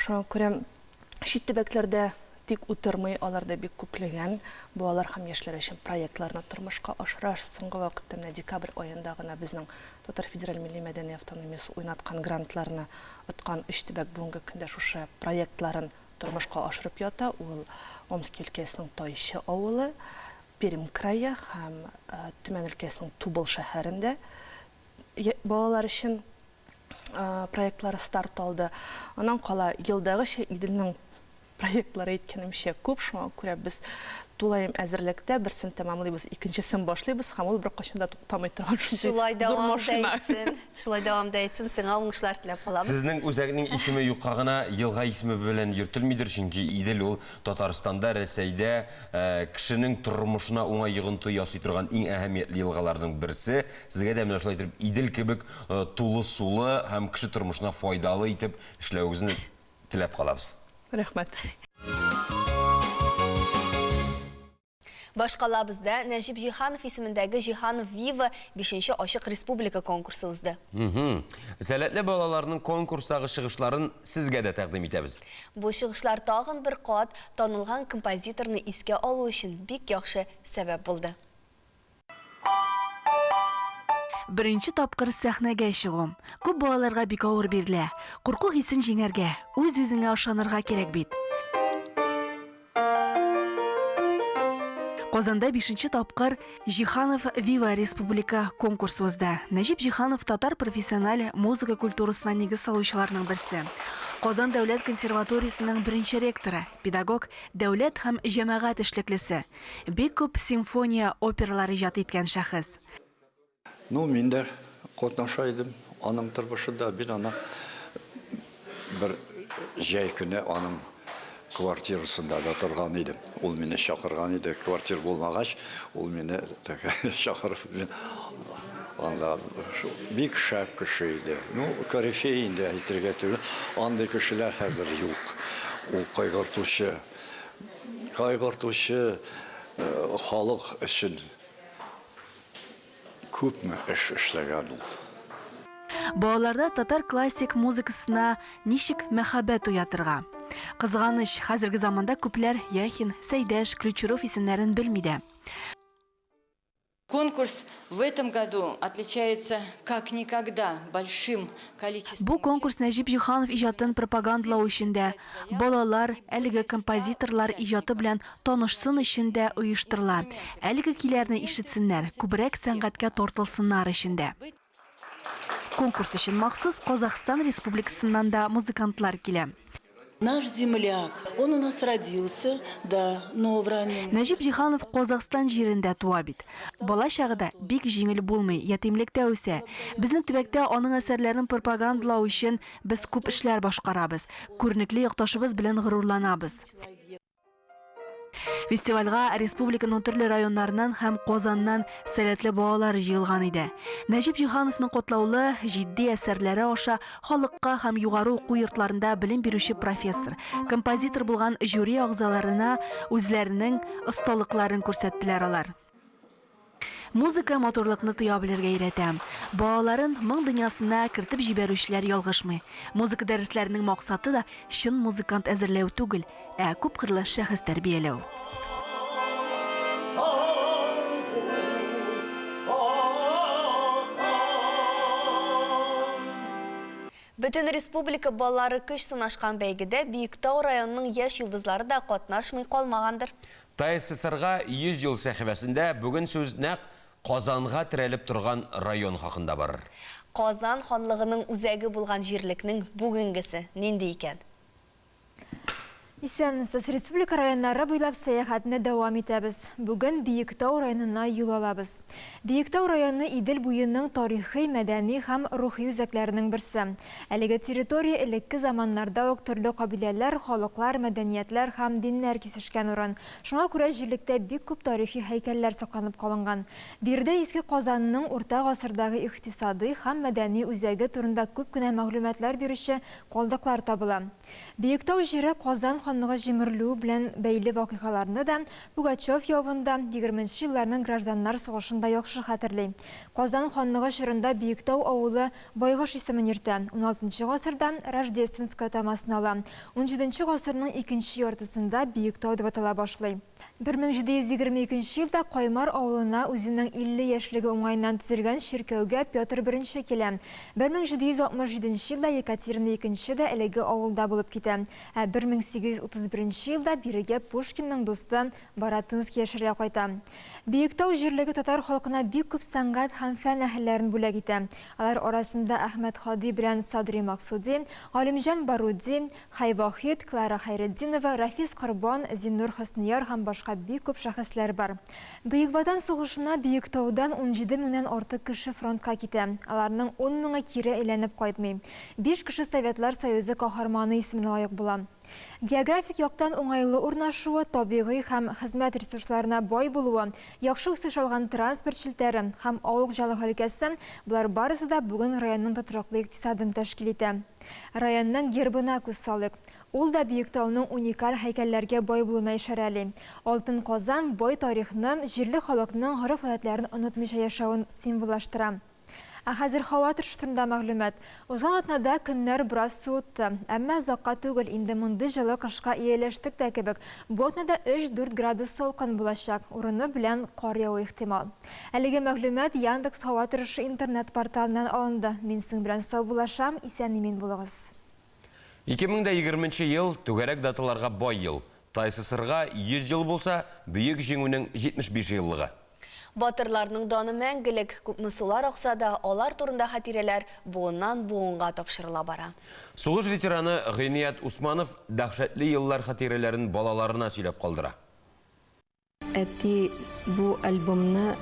Шуңа күрә чит төбәкләрдә тик утырмый, алар да бик күпләгән балалар һәм яшьләр өчен проектларны тормышка ашыра. Соңгы вакытта менә декабрь аенда гына безнең Татар федераль милли мәдәни автономиясе уйнаткан грантларны откан өч төбәк бүгенге көндә шушы проектларын тормышка ашырып ята. Ул Омски өлкәсенең Тайчы авылы, Пермь крае һәм Төмән өлкәсенең Тубыл шәһәрендә балалар өчен проектлары старт алды. Аннан кала елдагыча Иделнең проектлары әйткәнемчә күп, шуңа күрә без тулаем әзерлектә, берсен тәмамлыйбыз, икенчесен башлыйбыз һәм ул беркайчан да туктамый торган шундый Шулай зур дәвам да машина. итсен, шулай дәвам да итсен, сиңа уңышлар теләп калабыз. Сезнең үзәкнең исеме юкка гына елга исеме белән йөртелмидер, чөнки Идел ул Татарстанда, Рәсәйдә кешенең тормышына уңай йогынты ясый торган иң әһәмиятле елгаларның берсе. Сезгә дә менә шулай итеп Идел кебек тулы сулы һәм кеше тормышына файдалы итеп эшләвегезне теләп калабыз. Рәхмәт. Башкалабызда Нәҗип Җиһанов исемендәге Җиһанов Вива бишенче ачык республика конкурсы узды. Сәләтле балаларның конкурстагы чыгышларын сезгә дә тәкъдим итәбез. Бу чыгышлар тагын бер кат танылган композиторны искә алу өчен бик яхшы сәбәп булды. Беренче тапкыр сәхнәгә чыгу. Күп балаларга бик авыр бирелә. Курку хисен җиңәргә, үз-үзеңә ышанырга кирәк бит. Казанда бишенче тапкыр Җиһанов Вива республика конкурсы узды. Нәҗип Җиһанов татар профессиональ музыка культурасына нигез салучыларның берсе. Казан дәүләт консерваториясенең беренче ректоры, педагог, дәүләт һәм җәмәгать эшлеклесе. Бик күп симфония, опералар иҗат иткән шәхес. Ну, мин дә катнаша идем аның тормышында. Мин аны бер җәй көне аның квартирасында да торган идем. Ул мине чакырган иде. Квартир булмагач, ул мине чакырып, мин анда бик шәп кеше иде. Ну, корифей инде әйтергә түгел. Андый кешеләр хәзер юк. Ул кайгыртучы, кайгыртучы халык өчен күпме эш эшләгән ул. Балаларда татар классик музыкасына ничек мәхәббәт уятырга? Кызганыч, хәзерге заманда күпләр Яхин, Сәйдәш, Ключеров исемнәрен белми дә. Конкурс в этом году отличается как никогда большим количеством. Бу конкурс Нәҗип Җиһанов иҗатын пропагандалау өчен дә, балалар әлеге композиторлар иҗаты белән танышсын өчен дә оештырыла. Әлеге көйләрне ишетсеннәр, күбрәк сәнгатькә тартылсыннар өчен дә. Конкурс өчен махсус Казахстан Республикасыннан да музыкантлар килә. Наш земляк, он у нас родился, да, но в раннем... Нәҗип Җиһанов Казахстан җирендә туа бит. Бала чагы да бик җиңел булмый, ятимлектә үсә. Безнең төбәктә аның әсәрләрен пропагандалау өчен без күп эшләр башкарабыз. Күренекле якташыбыз белән горурланабыз. Фестивальгә республиканың төрле районнарыннан һәм Казаннан сәләтле балалар җыелган иде. Нәҗип Җиһановның катлаулы, җитди әсәрләре аша халыкка һәм югары уку йортларында белем бирүче профессор, композитор булган жюри әгъзаларына үзләренең осталыкларын күрсәттеләр алар. Музыка матурлыкны тоя белергә өйрәтә. Балаларын моң дөньясына кертеп җибәрүчеләр ялгышмый. Музыка дәресләренең максаты да чын музыкант әзерләү түгел, ә күпкырлы шәхес тәрбияләү. Бөтен республика балалары көч сынашкан бәйгедә Биектау районының яшь йолдызлары да катнашмый калмагандыр. ТАССРга 100 ел сәхифәсендә бүген сүз нәкъ Казанга терәлеп торган район хакында барыр. Казан ханлыгының үзәге булган җирлекнең бүгенгесе нинди икән? Исәнмесез! Республика районнары буйлап сәяхәтне дәвам итәбез. Бүген Биектау районына юл алабыз. Биектау районы Идел буеның тарихи, мәдәни һәм рухи үзәкләренең берсе. Әлеге территория элекке заманнарда ук төрле кабиләләр, халыклар, мәдәниятләр һәм диннәр кисешкән урын. Шуңа күрә җирлектә бик күп тарихи һәйкәлләр сакланып калынган. Биредә Иске Казанның урта гасырдагы икътисадый һәм мәдәни үзәге турында күп кенә мәгълүматлар бирүче калдыклар табыла. Биектау җире Казан ханлыгы җимерелүе белән бәйле вакыйгаларны да, Пугачев явын да, егерменче елларның гражданнар сугышын да яхшы хәтерли. Казан ханлыгы чорында Биектау авылы Байгыш исемен йөртә, уналтынчы гасырда Рождественское атамасын ала, унҗиденче гасырның икенче яртысында Биектау дип атала башлый. 1722 нче елда Каймар авылына үзенең 50 яшьлеге уңаеннан төзелгән чиркәүгә Петр I килә. 1767 нче елда Екатерина Икенче дә әлеге авылда булып китә. Ә 1831 нче елда бирегә Пушкинның дусты Баратынский яшәргә кайта. Биектау җирлеге татар халкына бик күп сәнгать һәм фән әһелләрен бүләк итә. Алар арасында Әхмәт Һади белән Садри Максуди, Галимҗан Баруди, Хәй Вахит, Клара Хәйретдинова, Рафис Корбан, Зиннур Хөснияр һәм башка бик күп шәхесләр бар. Бөек Ватан сугышына Биектаудан 17 меңнән артык кеше фронтка китә. Аларның ун меңе кире әйләнеп кайтмый. Биш кеше Советлар Союзы Каһарманы исеменә лаек була. Географик яктан уңайлы урнашуы, табигый һәм хезмәт ресурсларына бай булуы, яхшы үсеш алган транспорт челтәре һәм авыл хуҗалыгы өлкәсе, болар барысы да бүген районның тотрыклы икътисадын тәшкил итә. Районның гербына күз салыйк. Ул да Биектауның уникаль һәйкәлләргә бай булуына ишарәли. Алтын Казан бай тарихны, җирле халыкның гореф-гадәтләрен онытмыйча яшәвен символлаштыра. Ә хәзер һава торышы турында мәгълүмат. Узган атнада көннәр бераз суытты. Әмма озакка түгел, инде мондый җылы кышка ияләштек тә кебек. Бу атнада өч-дүрт градус салкын булачак, урыны белән кар явуы ихтимал. Әлеге мәгълүмат Яндекс һава торышы интернет-порталыннан алынды. Мин сезнең белән саубуллашам, исән-имин булыгыз. 2020 нче ел, түгәрәк даталарга бай ел. ТАССРга 100 ел булса, Бөек Җиңүнең 75 еллыгы. Батырларның даны мәңгелек, күпме сулар акса да, алар турында хатирәләр буыннан-буынга тапшырыла бара. Сугыш ветераны Гыйният Усманов дәһшәтле еллар хатирәләрен балаларына сөйләп калдыра. Әти бу альбомны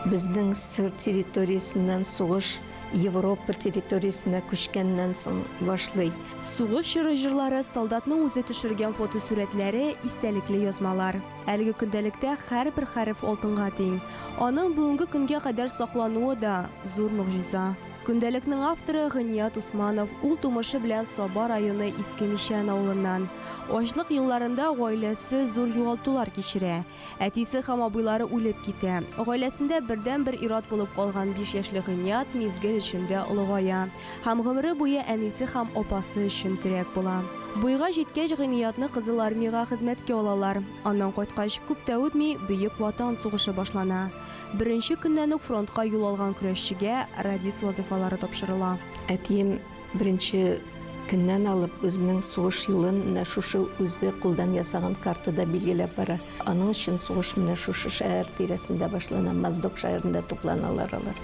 безнең СССР территориясеннән сугыш Европа территориясенә күчкәннән соң башлый. Сугыш чоры җырлары, солдатның үзе төшергән фотосурәтләре, истәлекле язмалар. Әлеге көндәлектә һәрбер хәреф алтынга тиң. Аның бүгенге көнгә кадәр саклануы да, зур могҗиза. Көндәлекнең авторы Гыйният Усманов, ул тумышы белән Саба районы Иске Мичән авылыннан. Ачлык елларында гаиләсе зур югалтулар кичерә. Әтисе һәм абыйлары үлеп китә. Гаиләсендә бердәнбер ир-ат булып калган биш яшьлек Гыйният мизгел эчендә олыгая һәм гомере буе әнисе һәм апасы өчен терәк була. Буйга җиткәч, Гыйниятны Кызыл Армиягә хезмәткә алалар. Аннан кайткач, күп тә үтми, Бөек Ватан сугышы башлана. Беренче көннән үк фронтка юл алган көрәшчегә радист вазыйфалары тапшырыла. Әтием беренче көннән алып үзенең сугыш юлын менә шушы үзе кулдан ясаган картада билгеләп бара. Аның өчен сугыш менә шушы шәһәр тирәсендә башлана, Моздок шәһәрендә тупланалар алар.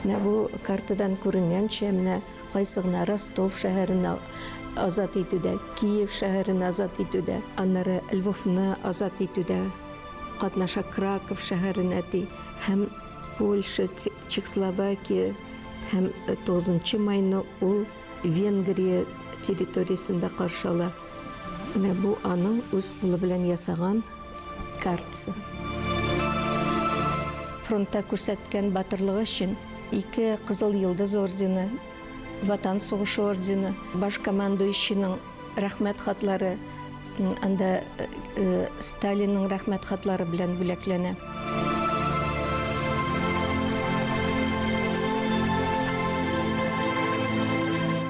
Менә бу картадан күренгәнчә, менә кайсы гына Ростов шәһәрен азат итүдә, Киев шәһәрен азат итүдә, аннары Львовны азат итүдә, Катнаша Краков шәһәрен әти һәм Польша, Чехословакия һәм 9 майны ул Венгрия территориясендә каршы ала. Менә бу аның үз кулы белән ясаган картасы. Фронтта күрсәткән батырлыгы өчен ике Кызыл Йолдыз ордены, Ватан сугышы ордены, баш командующийның Рәхмәт хатлары, анда Сталинның рәхмәт хатлары белән бүләкләнә.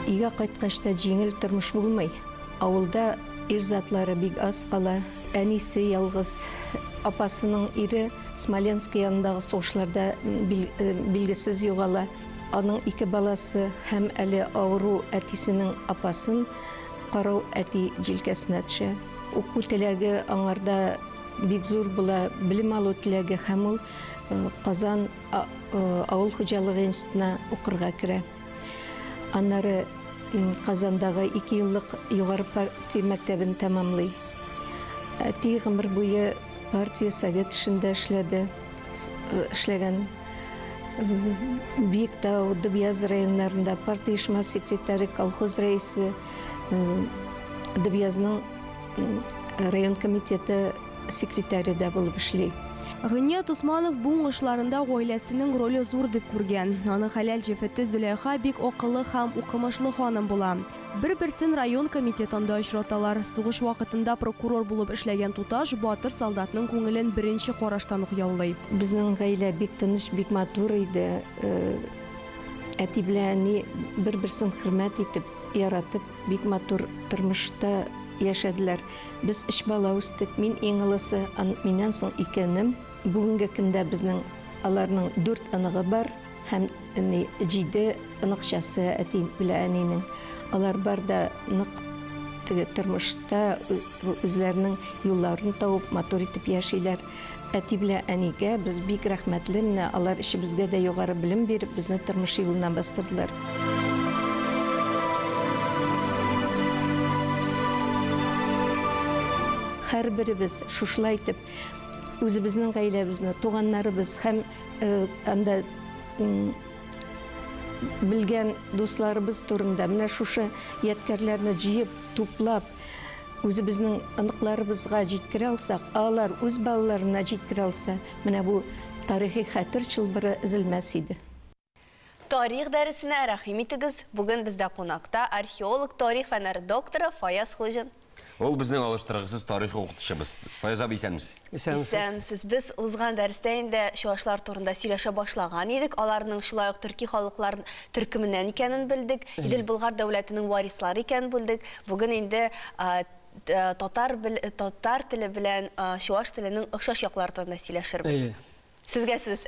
Өйгә кайткач та җиңел тормыш булмый. Авылда ир затлары бик аз кала. Әнисе ялгыз. Апасының ире Смоленск янындагы сугышларда билгесез югала. Аның ике баласы һәм әле авыру әтисенең апасын карау әти җилкәсенә төшә. Уку теләге аңарда бик зур була, белем алу теләге һәм ул Казан авыл хуҗалыгы институтына укырга керә. Аннары Казандагы икееллык югары партия мәктәбен тәмамлый. Әти гомер буе партия совет эшендә эшләде, эшләгән. Биектау, Дөбъяз районнарында партия оешма секретаре, колхоз рәисе, Дөбъязның район комитеты секретаре да булып эшли. Гыйният Усманов бу уңышларында гаиләсенең роле зур дип күргән. Аның хәләл җефете Зөләйха бик акыллы һәм укымышлы ханым була. Бер-берсен район комитетында очраталар. Сугыш вакытында прокурор булып эшләгән туташ батыр солдатның күңелен беренче караштан ук яулый. Безнең гаилә бик тыныч, бик матур иде. Әти белән әни бер-берсен хөрмәт итеп, яратып, бик матур тормышта яшәделәр. Без өч бала үстек. Мин иң олысы, миннән соң ике энем. Бүгенге көндә безнең аларның дүрт оныгы бар һәм җиде оныкчасы әти белән әнинең. Алар бар да нык теге тормышта үзләренең юлларын табып, матур итеп яшиләр. Әти белән әнигә без бик рәхмәтле, менә алар өчебезгә дә югары белем биреп, безне тормыш юлына бастырдылар. Һәрберебез шушылай итеп үзебезнең гаиләбезне, туганнарыбыз һәм анда белгән дусларыбыз турында менә шушы ядкәрләрне җыеп, туплап, үзебезнең оныкларыбызга җиткерә алсак, ә алар үз балаларына җиткерә алса, менә бу тарихи хәтер чылбыры өзелмәс иде. Тарих дәресенә рәхим итегез, бүген бездә кунакта археолог, тарих фәннәре докторы Фаяз Хуҗин. Ул безнең алыштыргысыз тарих укытучыбыз. Фаяз абый, исәнмесез. Исәнмесез. Без узган дәрестә инде чуашлар турында сөйләшә башлаган идек. Аларның шулай ук төрки халыклар төркеменнән икәнен белдек. Идел Болгар дәүләтенең варислары икәнен белдек. Бүген инде татар татар теле белән чуаш теленең охшаш яклары турында сөйләшербез. Сезгә сүз.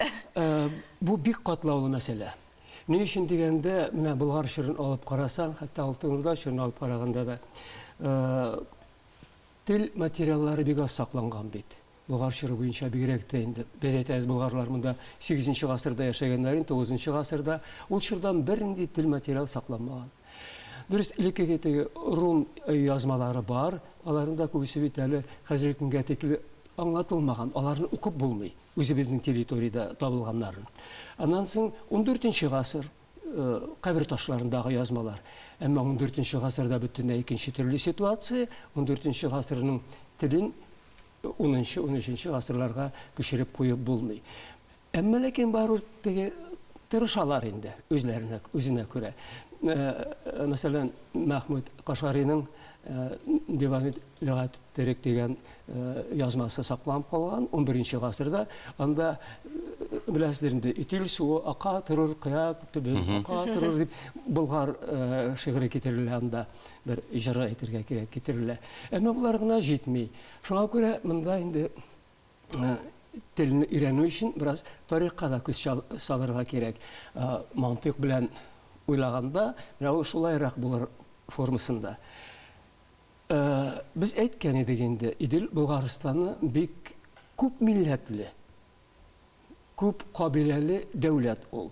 Бу бик катлаулы мәсьәлә. Ни өчен дигәндә, менә Болгар чорын алып карасаң, хәтта Алтын Урда чорын алып караганда да, тел материаллары бик аз сакланган бит. Болгар чоры буенча бигрәк тә инде. Без әйтәбез, болгарлар монда 8 гасырда яшәгәннәр, 9 гасырда. Ул чордан бернинди тел материал сакланмаган. Дөрес, элеккеге теге рун язмалары бар, аларның да күбесе бит әле хәзерге көнгә тикле аңлатылмаган, аларны укып булмый. Үзебезнең территориядә табылганнарын. Аннан соң ундүртенче гасыр кабер ташларындагы язмалар. Әмма ундүртенче гасырда бөтенләй икенче төрле ситуация. Ундүртенче гасырның телен унынчы, унөченче гасырларга күчереп куеп булмый. Әмма ләкин барыбер теге тырышалар инде үзләренә, үзенә күрә. Мәсәлән, Мәхмүт Кашгариның Диван лөгать төрек дигән язмасы сакланып калган, унберенче гасырда. Анда, беләсездер инде, Итил суы ака торыр, кыя төбе ака торыр дип болгар шигыре китерелә анда, бер җыры әйтергә кирәк, китерелә. Әмма болар гына җитми. Шуңа күрә монда инде телне өйрәнү өчен бераз тарихка да күз салырга кирәк. Мантыйк белән уйлаганда, менә ул шулайрак булыр формасында. Без әйткән идек инде, Идел Болгарстаны бик күп милләтле, күп кабиләле дәүләт ул.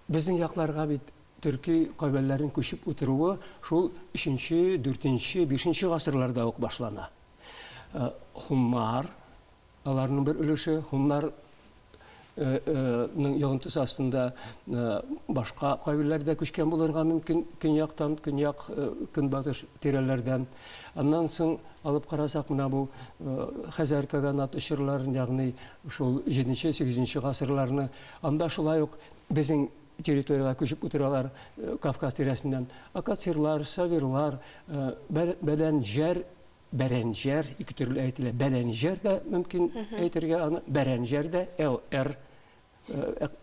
Безнең якларга бит төрки кабиләләрнең күчеп утыруы шул өченче, дүртенче, бишенче гасырларда ук башлана. Һуннар, Аларның бер өлеше һуннар ның йогынтысы астында башка кабиләләр дә күчкән булырга мөмкин, көньяктан, көньяк, көнбатыш тирәләрдән. Аннан соң алып карасак, менә бу Хәзәр каганат чорларын, ягъни шул җиденче, сигезенче гасырларны, анда шулай ук безнең территориягә күчеп утыралар Кавказ тирәсеннән. Акацирлар, савирлар, бәләнҗәр Бәрәнҗәр, ике төрле әйтелә. Бәләнҗәр дә мөмкин әйтергә аны, бәрәнҗәр дә, ЛР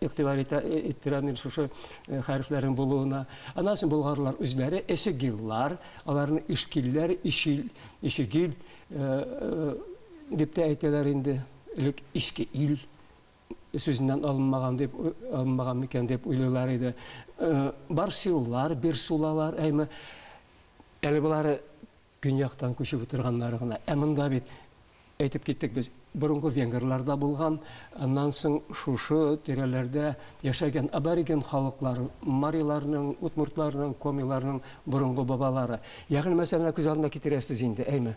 игътибар итә, иттерә мин шушы хәрефләрнең булуына. Аннан соң болгарлар үзләре, эсегиллар, аларны ишкилләр, ишил, ишегил дип тә әйтәләр инде. Элек Иске ил. сүзеннән алынмаган дип алынмаган микән дип уйлыйлар иде. Барсиллар, берсулалар, әйме. Әле болары көньяктан күчеп утырганнары гына. Ә монда бит әйтеп киттек без, борынгы венгрлар да булган, аннан соң шушы тирәләрдә яшәгән абориген халыклар, мариларның, удмуртларның, комиларның борынгы бабалары. Ягъни мәсәлән, менә күз алдына китерәсез инде, әйме.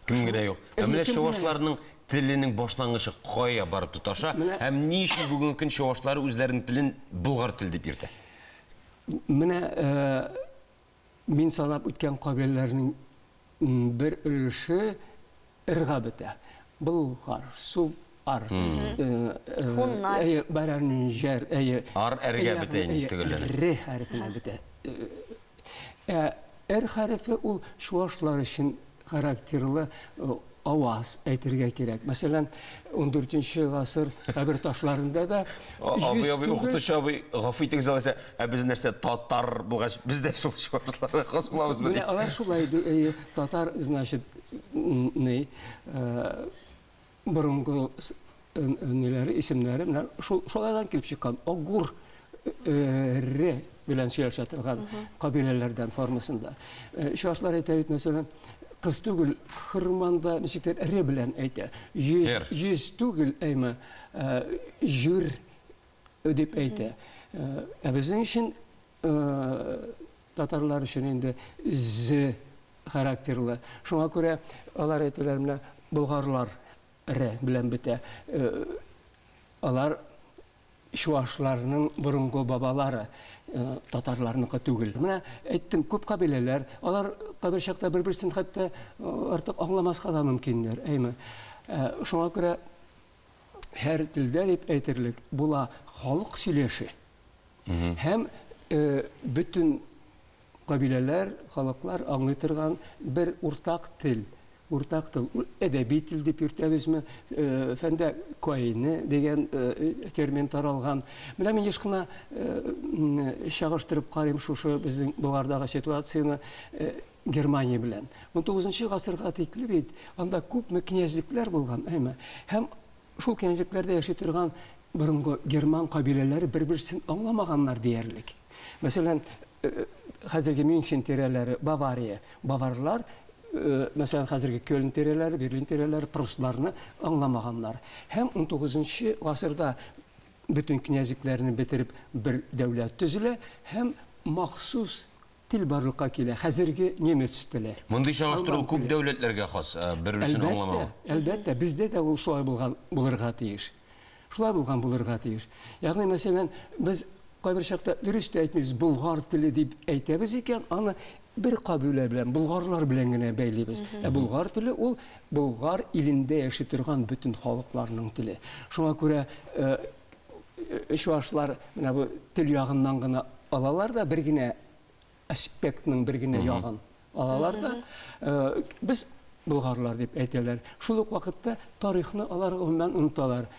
Кем генә юк. Ә менә чувашларның теленең башлангычы кая барып тоташа һәм ни өчен бүгенге көн чувашлары үзләренең телен болгар теле дип йөртә? Менә мин санап үткән кабиләләрнең бер өлеше р-га бетә. Болгар, сувар, Хуннар. Әйе, баранҗар, әйе. Ар р-гә бетә инде төгәлләнеп. Р хәрефенә бетә. Ә Р хәрефе ул чуашлар өчен характерлы аваз әйтергә кирәк. Мәсәлән, ундүртенче гасыр кабер ташларында да Абый, абый, укытучы абый, гафу итегез алайса, ә без нәрсә, татар булгач, без дә шул чуашларга хас булабызмы? Менә алар шулай ди, татар, значит, ни, борынгы ниләре, исемнәре менә шул шулардан килеп чыккан. Огур ре белән сөйләшә торган кабиләләрдән формасында. Чуашлар әйтә бит, мәсәлән, кыз түгел, хырманда ничектер ре белән әйтә. Йөз, йөз түгел, әйме, җүр дип әйтә. Ә безнең өчен татарлар өчен инде з характерлы. Шуңа күрә алар әйтәләр, менә болгарлар р белән бетә. Алар чуашларның борынгы бабалары, татарларныкы түгел. Менә әйттем, күп кабиләләр, алар кайбер чакта бер-берсен хәтта артык аңламаска да мөмкиннәр, әйме. Шуңа күрә һәр телдә дип әйтерлек була халык сөйләше. Һәм бөтен кабиләләр, халыклар аңлый торган бер уртак тел. Уртак тел, ул әдәби тел дип йөртәбезме, фәндә койне дигән термин таралган. Менә мин еш кына чагыштырып карыйм шушы безнең Болгардагы ситуацияне Германия белән. Унтугызынчы гасырга тикле бит анда күпме князьлекләр булган, әйме? Һәм шул князьлекләрдә яши торган борынгы герман кабиләләре бер-берсен аңламаганнар диярлек. Мәсәлән, хәзерге Мюнхен тирәләре, Бавария, баварлар, мәсәлән, хәзерге Кёльн тирәләре, Берлин тирәләре прусларны аңламаганнар. Һәм унтугызынчы гасырда бөтен князьлекләрне бетереп бер дәүләт төзелә һәм махсус тел барлыкка килә, хәзерге немец теле. Мондый чагыштыру күп дәүләтләргә хас, бер-берсен аңламау. Әлбәттә, әлбәттә, бездә дә ул шулай булган булырга тиеш. Шулай булган булырга тиеш. Ягъни, мәсәлән, без кайбер чакта дөрес тә әйтмибез, болгар теле дип әйтәбез икән, аны бер кабилә белән, болгарлар белән генә бәйлибез. Ә болгар теле ул Болгар илендә яши торган бөтен халыкларның теле. Шуңа күрә чуашлар менә бу тел ягыннан гына алалар да, бер генә аспектның бер генә ягын алалар да, без болгарлар дип әйтәләр. Шул ук вакытта тарихны алар гомумән оныталар.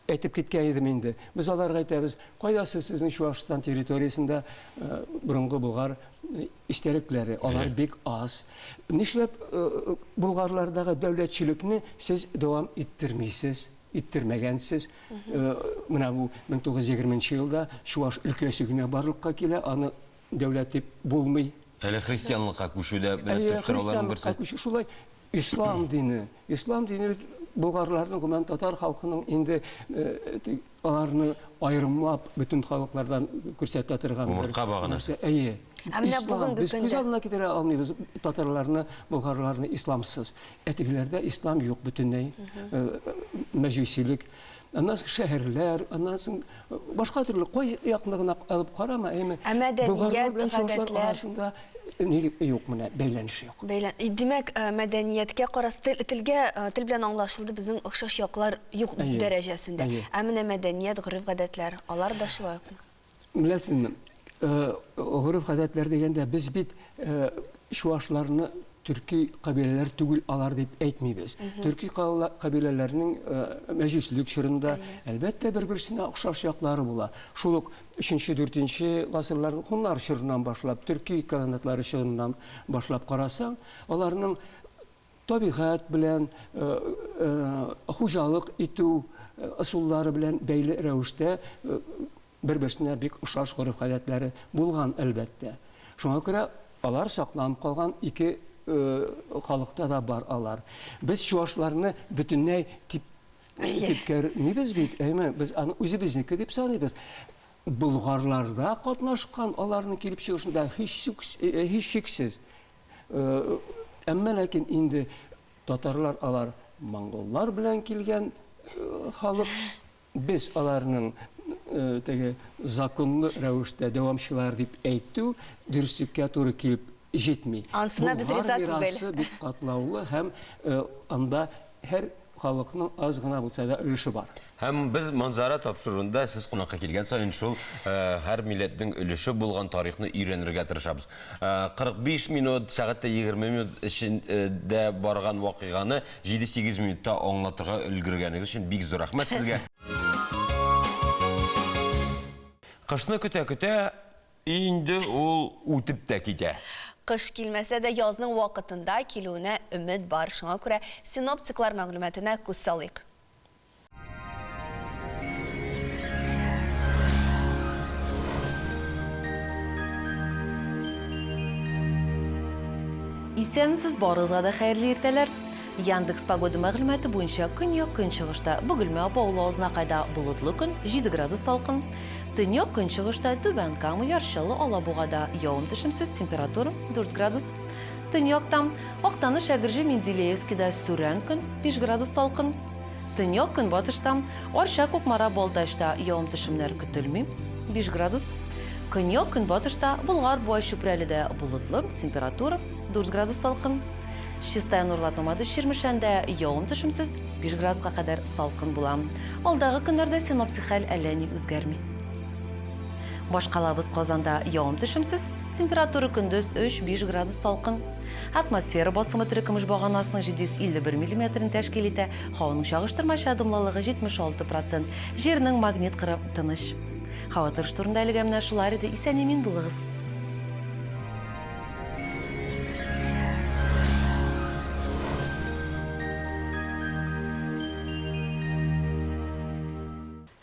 Әйтеп киткән идем инде. Без аларга әйтәбез, кайда сез сезнең Чуашстан территориясендә борынгы болгар истәлекләре, алар бик аз. Нишләп болгарлардагы дәүләтчелекне сез дәвам иттермисез, иттермәгәнсез? Менә бу 1920 нче елда Чуаш өлкәсе генә барлыкка килә, аны дәүләт дип булмый. Әле христианлыкка күчү дә менә төп сорауларның берсе. Христианлыкка күчү шулай. Ислам дине. Ислам дине бит болгарларның, гомумән татар халкының инде аларны аерымлап бөтен халыклардан күрсәтә торган бер Умыртка баганасы. нәрсә. Әйе. Ә менә Ислам. бүгенге Без күз көндә алдына китерә алмыйбыз татарларны, болгарларны исламсыз. Ә тегеләрдә ислам юк бөтенләй. Мәҗүсилек. Аннан соң шәһәрләр, аннан соң башка төрле кай якны гына алып карама, әмма Ә мәдәният, болгарлар белән чуашлар гадәтләр? арасында ни юк менә бәйләнеш юк. Бәйлән. Димәк, мәдәнияткә карас, тел, телгә, тел белән аңлашылды, безнең охшаш яклар юк Әйе. дәрәҗәсендә. Әйе. Ә менә мәдәният, гореф-гадәтләр, алар да шулай укмы? Беләсезме, гореф-гадәтләр дигәндә, без бит чуашларны төрки кабиләләр түгел алар дип әйтмибез. Төрки кабиләләрнең мәҗүслек чорында, әлбәттә, бер-берсенә охшаш яклары була. Шул ук өченче-дүртенче гасырлар, һуннар чорыннан башлап, төрки каганатлары чорыннан башлап карасаң, аларның табигать белән, хуҗалык итү ысуллары белән бәйле рәвештә бер-берсенә бик ошаш гореф-гадәтләре булган, әлбәттә. Шуңа күрә алар сакланып калган ике халыкта да бар алар. Без чуашларны бөтенләй дип типкәрмибез бит, әйме, без аны үзебезнеке дип саныйбыз. Болгарларда катнашкан аларның килеп чыгышында һичшиксез. Әмма ләкин инде татарлар алар монголлар белән килгән халык. Без аларның теге законлы рәвештә дәвамчылар дип әйтү дөреслеккә туры килеп җитми. Ансына без риза түгел. Болгар мирасы бик катлаулы һәм анда һәр халыкның аз гына булса да өлеше бар. Һәм без Манзара тапшыруында сез кунакка килгән саен шул һәр милләтнең өлеше булган тарихны өйрәнергә тырышабыз. 45 минут, сәгать тә 20 минут эчендә барган вакыйганы 7-8 минутта аңлатырга өлгергәнегез өчен бик зур рәхмәт сезгә. Кышны көтә-көтә инде ул үтеп тә китә. Кыш килмәсә дә, язның вакытында килүенә өмет бар. Шуңа күрә синоптиклар мәгълүматына күз салыйк. Исәнмесез, барыгызга да хәерле иртәләр. Яндекс Погода мәгълүматы буенча көньяк-көнчыгышта Бөгелмә, Баулы, Азнакайда болытлы көн, 7 градус салкын. Төньяк-көнчыгышта Түбән Кама, Яр Чаллы, Алабугада явым-төшемсез, температура 4 градус. Төньякта Актаныш, Әгерҗе, Менделеевскида сүрән көн, 5 градус салкын. Төньяк-көнбатышта Арча, Кукмара, Балтачта явым-төшемнәр көтелми, 5 градус. Көньяк-көнбатышта Болгар, Буа, Чүпрәледә болытлы, температура 4 градус салкын. Чистай, Нурлат, Мамадыш, Чирмешәндә явым-төшемсез, 5 градуска кадәр салкын була. Алдагы көннәрдә синоптик хәл әллә ни үзгәрми. Башкалабыз Казанда явым-төшемсез, температура көндез 3-5 градус салкын. Атмосфера басымы терекөмеш баганасының 751 миллиметрын тәшкил итә, һаваның чагыштырмача дымлылыгы 76 процент, Җирнең магнит кыры тыныч. Һава торышы турында әлегә менә шулар иде. Исән-имин булыгыз!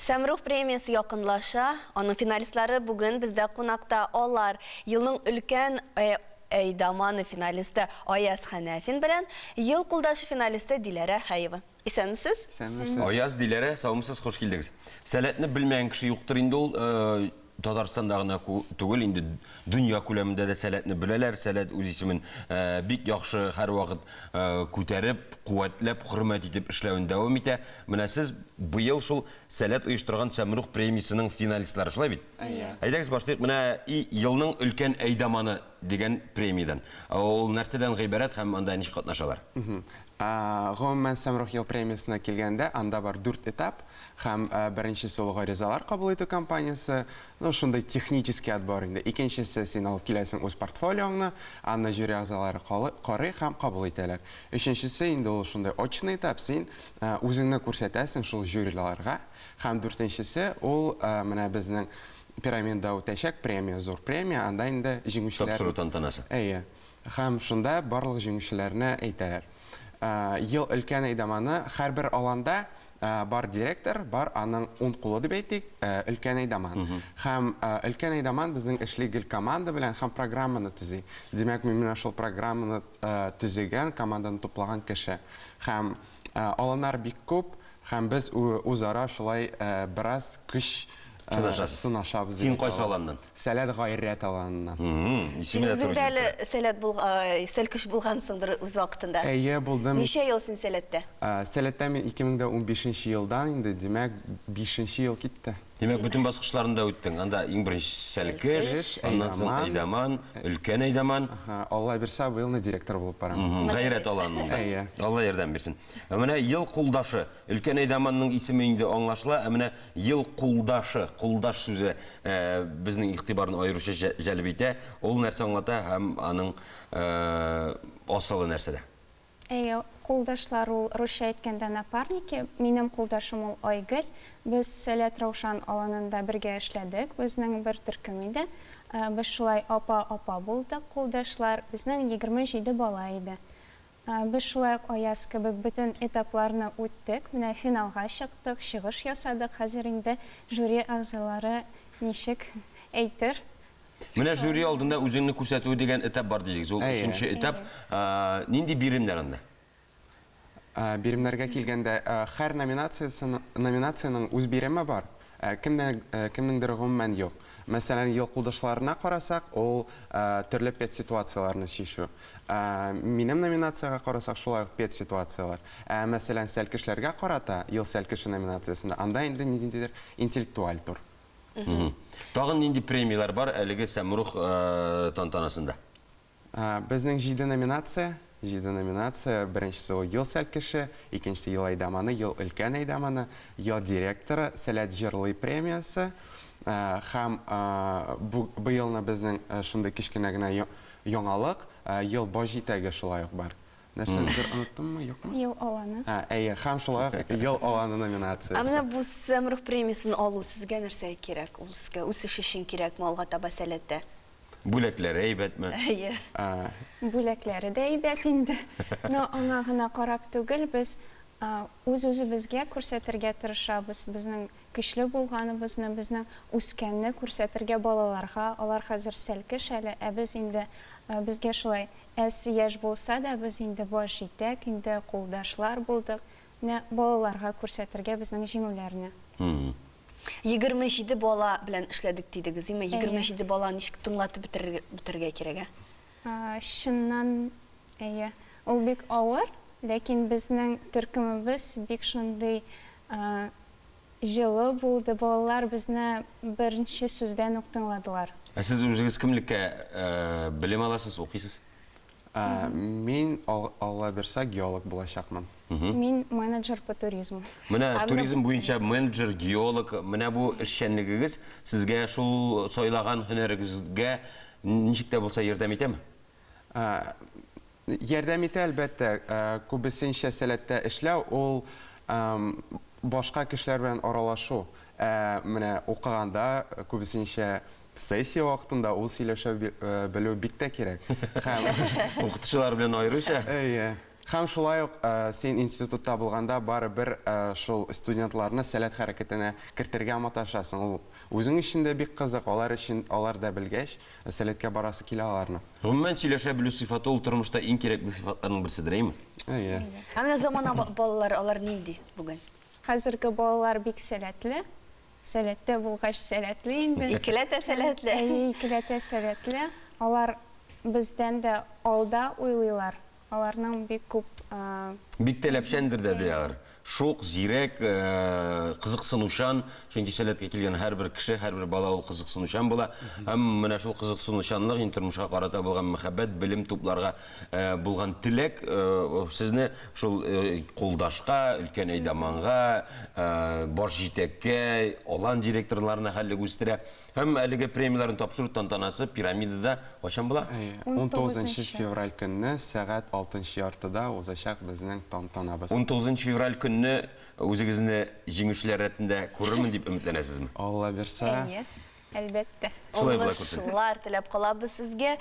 Сәмрух премиясе якынлаша. Аның финалистлары бүген бездә кунакта. Алар, елның өлкән әйдаманы финалисты Аяз Хәнәфин белән Ел кулдашы финалисты Диләрә Хәева. Исәнмесез. Исәнмесез. Аяз, Диләрә, саумысыз, хуш килдегез. Сәләтне белмәгән кеше юктыр инде ул. Татарстанда гына түгел, инде дөнья күләмендә дә Сәләтне беләләр. Сәләт үз исемен бик яхшы һәрвакыт күтәреп, куәтләп, хөрмәт итеп эшләвен дәвам итә. Менә сез быел шул Сәләт оештырган Сәмрух премиясенең финалистлары, шулай бит? Әйе. Әйдәгез башлыйк менә и елның өлкән әйдаманы дигән премиядән. Ул нәрсәдән гыйбарәт һәм анда ничек катнашалар? Гомумән, Сәмрух ел премиясенә килгәндә, анда бар дүрт этап һәм беренчесе ул гаризалар кабул итү кампаниясе, ну, шундый технический отбор инде. Икенчесе, син алып киләсең үз портфолиоңны, аны жюри әгъзалары карый һәм кабул итәләр. Өченчесе инде ул шундый очный этап, син Үзеңне күрсәтәсең шул жюриларга. Һәм дүртенчесе, ул менә безнең Пирамидада үтәчәк премия, зур премия, анда инде җиңүчеләр. Тапшыру тантанасы. Әйе. Һәм шунда барлык җиңүчеләрне әйтәләр. Ел өлкән әйдаманы һәрбер аланда бар директор, бар аның ун кулы дип әйтик, өлкән әйдаман. Һәм өлкән әйдаман безнең эшли гел команда белән һәм программаны төзи. Димәк, мин менә шул программаны төзегән, команданы туплаган кеше. Һәм аланнар бик күп, һәм без үзара шулай бераз көч сынашабыз. Син кайсы аланнан? Сәләт Гайрәт аланыннан. Син үзең дә әле Сәләт сәлкеш булгансыңдыр үз вакытында. Әйе, булдым. Ничә ел син Сәләттә? Сәләттә мин 2015 елдан инде, димәк, бишенче ел китте. Димәк, бөтен баскычларын да үттең. Анда иң беренче сәлкеш, аннан соң әйдаман, өлкән әйдаман. Алла бирсә, быелны директор булып барам. Гайрәт аланында. Әйе. Алла ярдәм бирсен. Ә менә ел кулдашы, өлкән әйдаманның исеме инде аңлашыла, ә менә ел кулдашы, кулдаш сүзе безнең игътибарны аеруча җәлеп итә. Ул нәрсә аңлата һәм аның асылы нәрсәдә? Әйе, кулдашлар ул, русча әйткәндә напарники. Минем кулдашым ул Айгөл. Без Сәләт Раушан аланында бергә эшләдек, безнең бер төркем иде. Без шулай апа-апа булдык, кулдашлар. Безнең 27 бала иде. Без шулай ук Аяз кебек бөтен этапларны үттек, менә финалга чыктык, чыгыш ясадык, хәзер инде жюри әгъзалары ничек әйтер. Менә жюри алдында үзеңне күрсәтү дигән этап бар дидегез. Ул өченче этап. Нинди биремнәр анда? Биремнәргә килгәндә, һәр номинациянең үз биреме бар. Кемнеңдер гомумән юк. Мәсәлән, ел кулдашларына карасак, ул төрле педситуацияләрне чишү. Минем номинациягә карасак, шулай ук педситуацияләр. Ә мәсәлән, сәлкешләргә карата, Ел сәлкеше номинациясендә, анда инде ниндидер интеллектуаль тур. Тагын нинди премияләр бар әлеге Сәмрух тантанасында? Безнең җиде номинация, җиде номинация, беренчесе ул Ел сәлкеше, икенчесе Ел әйдаманы, Ел өлкән әйдаманы, Ел директоры, Сәләт җырлый премиясе һәм бу быелны безнең шундый кечкенә генә яңалык, Ел баш җитәге шулай ук бар. Нәрсәнедер оныттыммы, юкмы? Ел аланы. Әйе, һәм шулай ук Ел аланы номинациясе. Ә менә бу Сәмрух премиясен алу сезгә нәрсәгә кирәк? Ул сезгә үсеш өчен кирәкме, алга таба Сәләттә? Бүләкләре әйбәтме? Әйе. Бүләкләре дә әйбәт инде. Но аңа гына карап түгел, без үз-үзебезгә күрсәтергә тырышабыз, безнең көчле булганыбызны, безнең үскәнне күрсәтергә балаларга. Алар хәзер сәлкеш әле, ә без инде, безгә шулай әз яшь булса да, без инде баш җитәк, инде кулдашлар булдык. Менә балаларга күрсәтергә безнең җиңүләрне. 27 бала белән эшләдек дидегез, име? 27 баланы ничек тыңлатып бетерергә кирәк, ә? Чыннан, әйе. Ул бик авыр, ләкин безнең төркемебез бик шундый җылы булды. Балалар безне беренче сүздән үк тыңладылар. Ә сез үзегез кемлеккә белем аласыз, укыйсыз? Мин, Алла бирса, геолог булачакмын. Мин менеджер по туризму. Менә туризм буенча менеджер, геолог, менә бу эшчәнлегегез сезгә шул сайлаган һөнәрегезгә ничек тә булса ярдәм итәме? Ярдәм итә, әлбәттә. Күбесенчә Сәләттә эшләү ул башка кешеләр белән аралашу. Ә менә укыганда күбесенчә Сессия вакытында ул сөйләшә белү бик тә кирәк. Һәм. Укытучылар белән аеруча. Әйе. Һәм шулай ук син институтта булганда барыбер шул студентларны Сәләт хәрәкәтенә кертергә маташасың. Ул үзең өчен дә бик кызык, алар өчен, алар да белгәч, Сәләткә барасы килә аларның. Гомумән, сөйләшә белү сыйфаты ул тормышта иң кирәкле сыйфатларның берседер, әйеме? Әйе. Ә менә замана балалары, алар нинди бүген? Хәзерге балалар бик сәләтле. Сәләттә булгач, сәләтле инде. Икеләтә сәләтле. Әйе, икеләтә сәләтле. Алар бездән дә алда уйлыйлар. Аларның бик күп. Бик таләпчәндер дә, ди алар. Шук, зирәк, кызыксынучан. Чөнки сәләткә килгән һәрбер кеше, һәрбер бала ул кызыксынучан була. Һәм менә шул кызыксынучанлык, инде тормышка карата булган мәхәббәт, белем тупларга булган теләк сезне Шул кулдашка, өлкән әйдаманга, баш җитәккә, алан директорларына хәллек үстерә. Һәм әлеге премияләрне тапшыру тантанасы Пирамидада кайчан була? Әйе, 19 февраль көнне сәгать алтынчы яртыда узачак безнең тантанабыз. 19 февраль көнне үзегезне җиңүчеләр рәтендә күрермен дип өметләнәсезме? Алла бирса. Әйе, әлбәттә. Шулай була күрсен. Уңышлар теләп калабыз сезгә.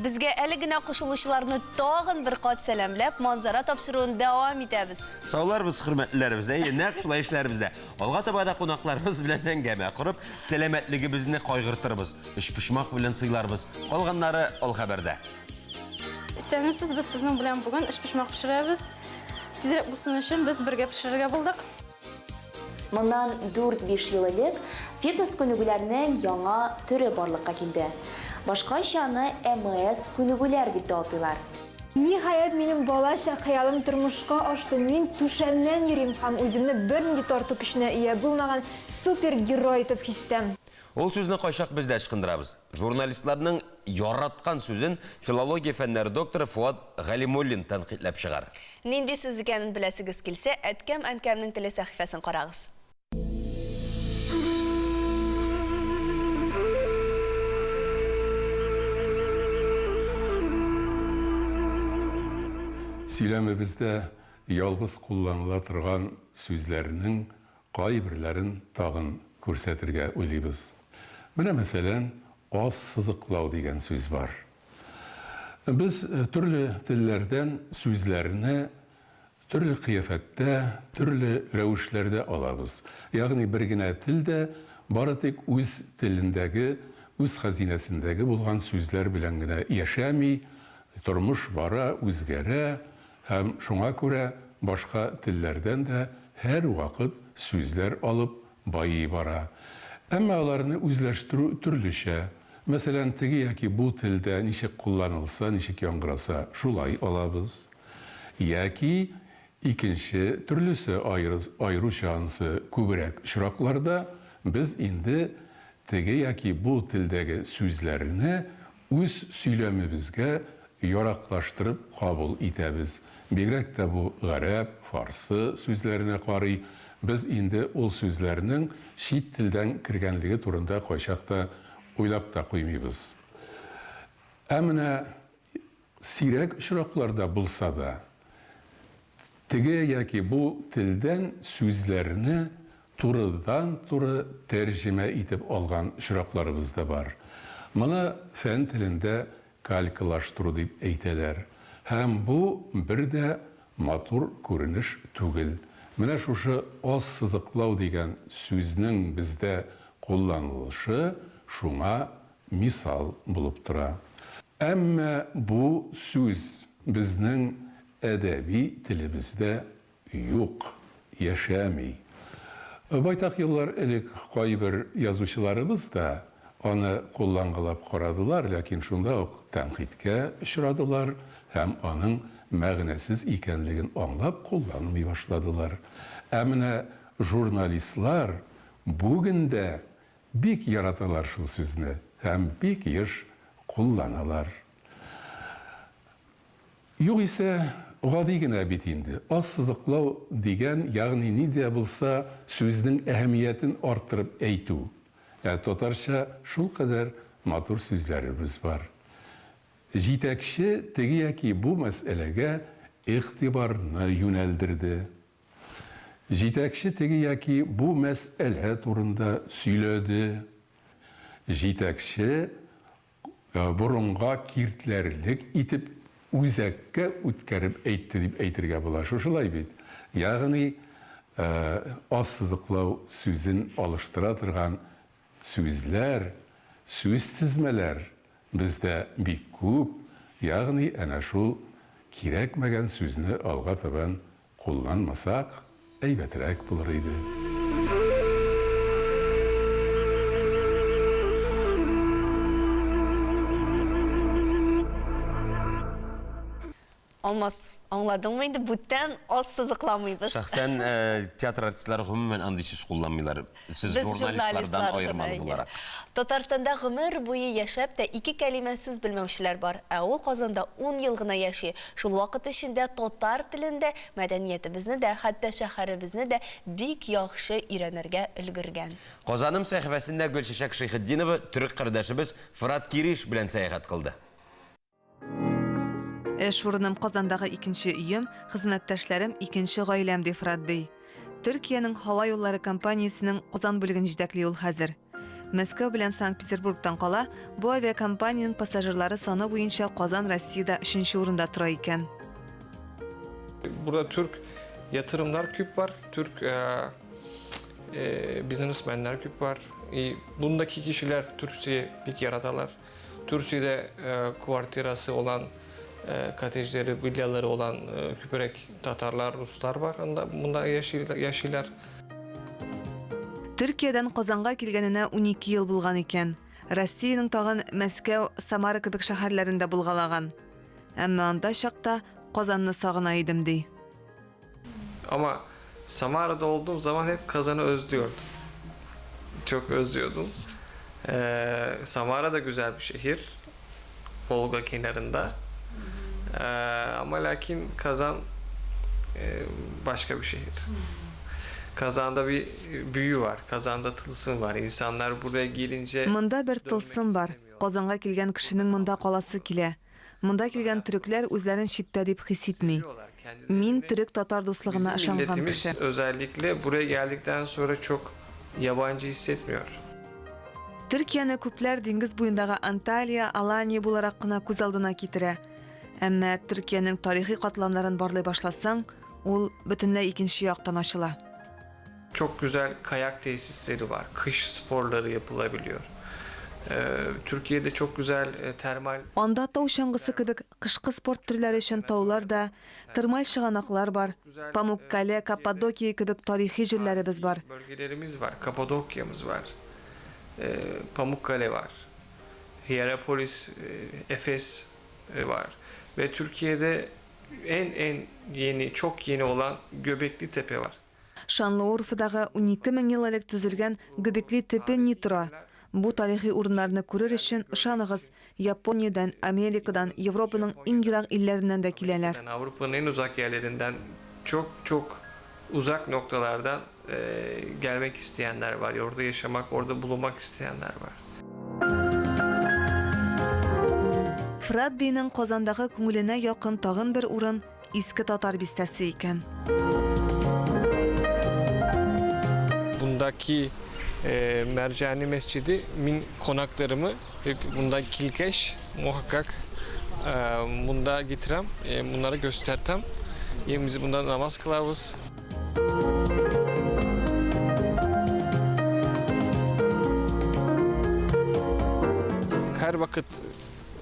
Безгә әле генә кушылучыларны тагын бер кат сәламләп, Манзара тапшыруын дәвам итәбез. Сауларбыз, хөрмәтлеләребез. Әйе, нәкъ шулай эшләрбез дә. Алга таба да кунакларыбыз белән әңгәмә корып, сәламәтлегебезне кайгыртырбыз. Өчпочмак белән сыйларбыз. Калганнары алхәбәрдә. Исәнмесез, без сезнең белән бүген өчпочмак пешерәбез. Тизрәк булсын өчен без бергә пешерергә булдык. Моннан дүрт-биш ел элек фитнес күнегүләрнең яңа төре барлыкка килде. Башкача аны МС күнегүләр дип тә атыйлар. Ниһаять, минем балачак хыялым тормышка ашты, мин түшәмнән йөрим һәм үземне бернинди тарту көченә ия булмаган супергерой итеп хис итәм. Ул сүзне кайчак без дә ычкындырабыз. Журналистларның яраткан сүзен филология фәннәре докторы Фоат Галимуллин тәнкыйтьләп чыгар. Нинди сүз икәнен беләсегез килсә, Әткәм-әнкәмнең теле сәхифәсен карагыз. Сөйләмебездә ялгыз кулланыла торган сүзләрнең кайберләрен тагын күрсәтергә уйлыйбыз. Менә, мәсәлән, ассызыклау дигән сүз бар. Без төрле телләрдән сүзләрне Төрле кыяфәттә, төрле рәвешләрдә алабыз. Ягъни бер генә тел дә бары тик үз телендәге, үз хәзинәсендәге булган сүзләр белән генә яшәми, тормыш бара, үзгәрә һәм шуңа күрә башка телләрдән дә һәрвакыт сүзләр алып байый бара. Әмма аларны үзләштерү төрлечә. Мәсәлән, теге яки бу телдә ничек кулланылса, ничек яңгыраса, шулай алабыз. Яки икенче төрлесе, аеруча анысы күбрәк очракларда, без инде теге яки бу телдәге сүзләрне үз сөйләмебезгә яраклаштырып кабул итәбез. Бигрәк тә бу гарәп, фарсы сүзләренә карый. Без инде ул сүзләрнең чит телдән кергәнлеге турында кайчакта уйлап та куймыйбыз. Ә менә Сирәк очракларда булса да, теге яки бу телдән сүзләрне турыдан-туры тәрҗемә итеп алган очракларыбыз да бар. Моны фән телендә калькалаштыру дип әйтәләр. Һәм бу бер дә матур күренеш түгел. Менә шушы ассызыклау дигән сүзнең бездә кулланылышы шуңа мисал булып тора. Әмма бу сүз безнең әдәби телебездә юк, яшәми. Байтак еллар элек кайбер язучыларыбыз да аны куллангалап карадылар, ләкин шунда ук тәнкыйтькә очрадылар һәм аның мәгънәсез икәнлеген аңлап кулланмый башладылар. Ә менә журналистлар бүген дә Бик яраталар шул сүзне һәм бик еш кулланалар. Югыйсә, гади генә бит инде, ассызыклау дигән, ягъни ни дә булса сүзнең әһәмиятен арттырып әйтү. Ә татарча шулкадәр матур сүзләребез бар. Җитәкче теге яки бу мәсьәләгә игътибарны юнәлдерде. Җитәкче теге яки бу мәсьәлә турында сөйләде. Җитәкче борынга киртләрлек итеп үзәккә үткәреп әйтте дип әйтергә була. Шушылай бит. Ягъни ассызыклау сүзен алыштыра торган Сүзләр, сүзтезмәләр бездә бик күп, ягъни әнә шул кирәкмәгән сүзне алга табан кулланмасак, әйбәтрәк булыр иде. Алмаз, аңладыңмы инде, бүтән аз сызыкламыйбыз. Шәхсән театр артистлары гомумән андый сүз кулланмыйлар. Сез Без журналистлардан журналистлар гына, аермалы әйе. буларак. Татарстанда гомер буе яшәп тә ике кәлимә сүз белмәүчеләр бар. Ә ул Казанда ун ел гына яши. Шул вакыт эчендә татар телен дә, мәдәниятебезне дә, хәтта шәһәребезне дә бик яхшы өйрәнергә өлгергән. Казаным сәхифәсендә Гөлчәчәк Шәйхетдинова төрек кардәшебез Фырат Кириш белән сәяхәт кылды. Эш урыным Казандагы икенче өем, хезмәттәшләрем икенче гаиләм, ди Фрат бей. Төркиянең һава юллары компаниясенең Казан бүлеген җитәкли ул хәзер. Мәскәү белән Санкт-Петербургтан кала, бу авиакомпаниянең пассажирлары саны буенча Казан Россиядә өченче урында тора икән. Burada Türk yatırımlar küp var. Türk e, e, biznesmenler küp var. E, bundaki kişiler Türkçeyi pek yaratalar. Türkiye'de kvartirası olan, kotejleri, villaları olan küpürek Tatarlar, Ruslar var. Анда монда яшиләр. Төркиядән Казанга килгәненә 12 ел булган икән. Россиянең тагын Мәскәү, Самара кебек шәһәрләрендә булгалаган. Әмма анда чакта Казанны сагына идем, ди. Ama Samara'da olduğum zaman hep Kazan'ı özlüyordum. Çok özlüyordum. Ee, Samara da güzel bir şehir. Volga kenarında. Ee, ama lakin Kazan e, başka bir şehir. Kazan'da bir büyü var. Kazan'da tılsım var. İnsanlar buraya gelince Монда бер тылсым бар. Казанга килгән кешенең монда каласы килә. Монда килгән төрекләр үзләрен читтә дип хис итми. Мин төрек-татар дуслыгына Bizim ышанган milletimiz кеше. özellikle buraya geldikten sonra çok yabancı hissetmiyor. Төркияне күпләр диңгез буендагы Анталия, Алания буларак кына күз алдына китерә. Әмма Төркиянең тарихи катламнарын барлый башласаң, ул бөтенләй икенче яктан ачыла. Çok güzel kayak tesisleri var. Kış sporları yapılabiliyor. Ee, Türkiye'de çok güzel e, termal Анда тау чаңгысы кебек кышкы спорт төрләре өчен таулар да, термаль чыганаклар бар. Памуккале, Каппадокия кебек тарихи җирләребез бар. bölgelerimiz var. Kapadokya'mız var. Ee, Pamukkale var. Hierapolis, e, Efes e, var. Ve Türkiye'de en en yeni, çok yeni olan Göbekli Tepe var. Шанлыурфадагы 12 мең ел элек төзелгән Гөбекли Тепе ни тора? Бу тарихи урыннарны күрер өчен, ышаныгыз, Япониядән, Америкадан, Европаның иң ерак илләреннән дә киләләр. Yani Avrupa'nın en uzak yerlerinden çok çok uzak noktalardan e, gelmek isteyenler var. Orada yaşamak, orada bulunmak isteyenler var. Фрат бейнең Казандагы күңеленә якын тагын бер урын Иске Татар бистәсе икән. Bundaki e, Mercani Mescidi min konaklarımı hep bunda kilkeş muhakkak e, bunda getirem, e, bunlara göstertem. Yerimizi bunda namaz kılavuz. Her vakit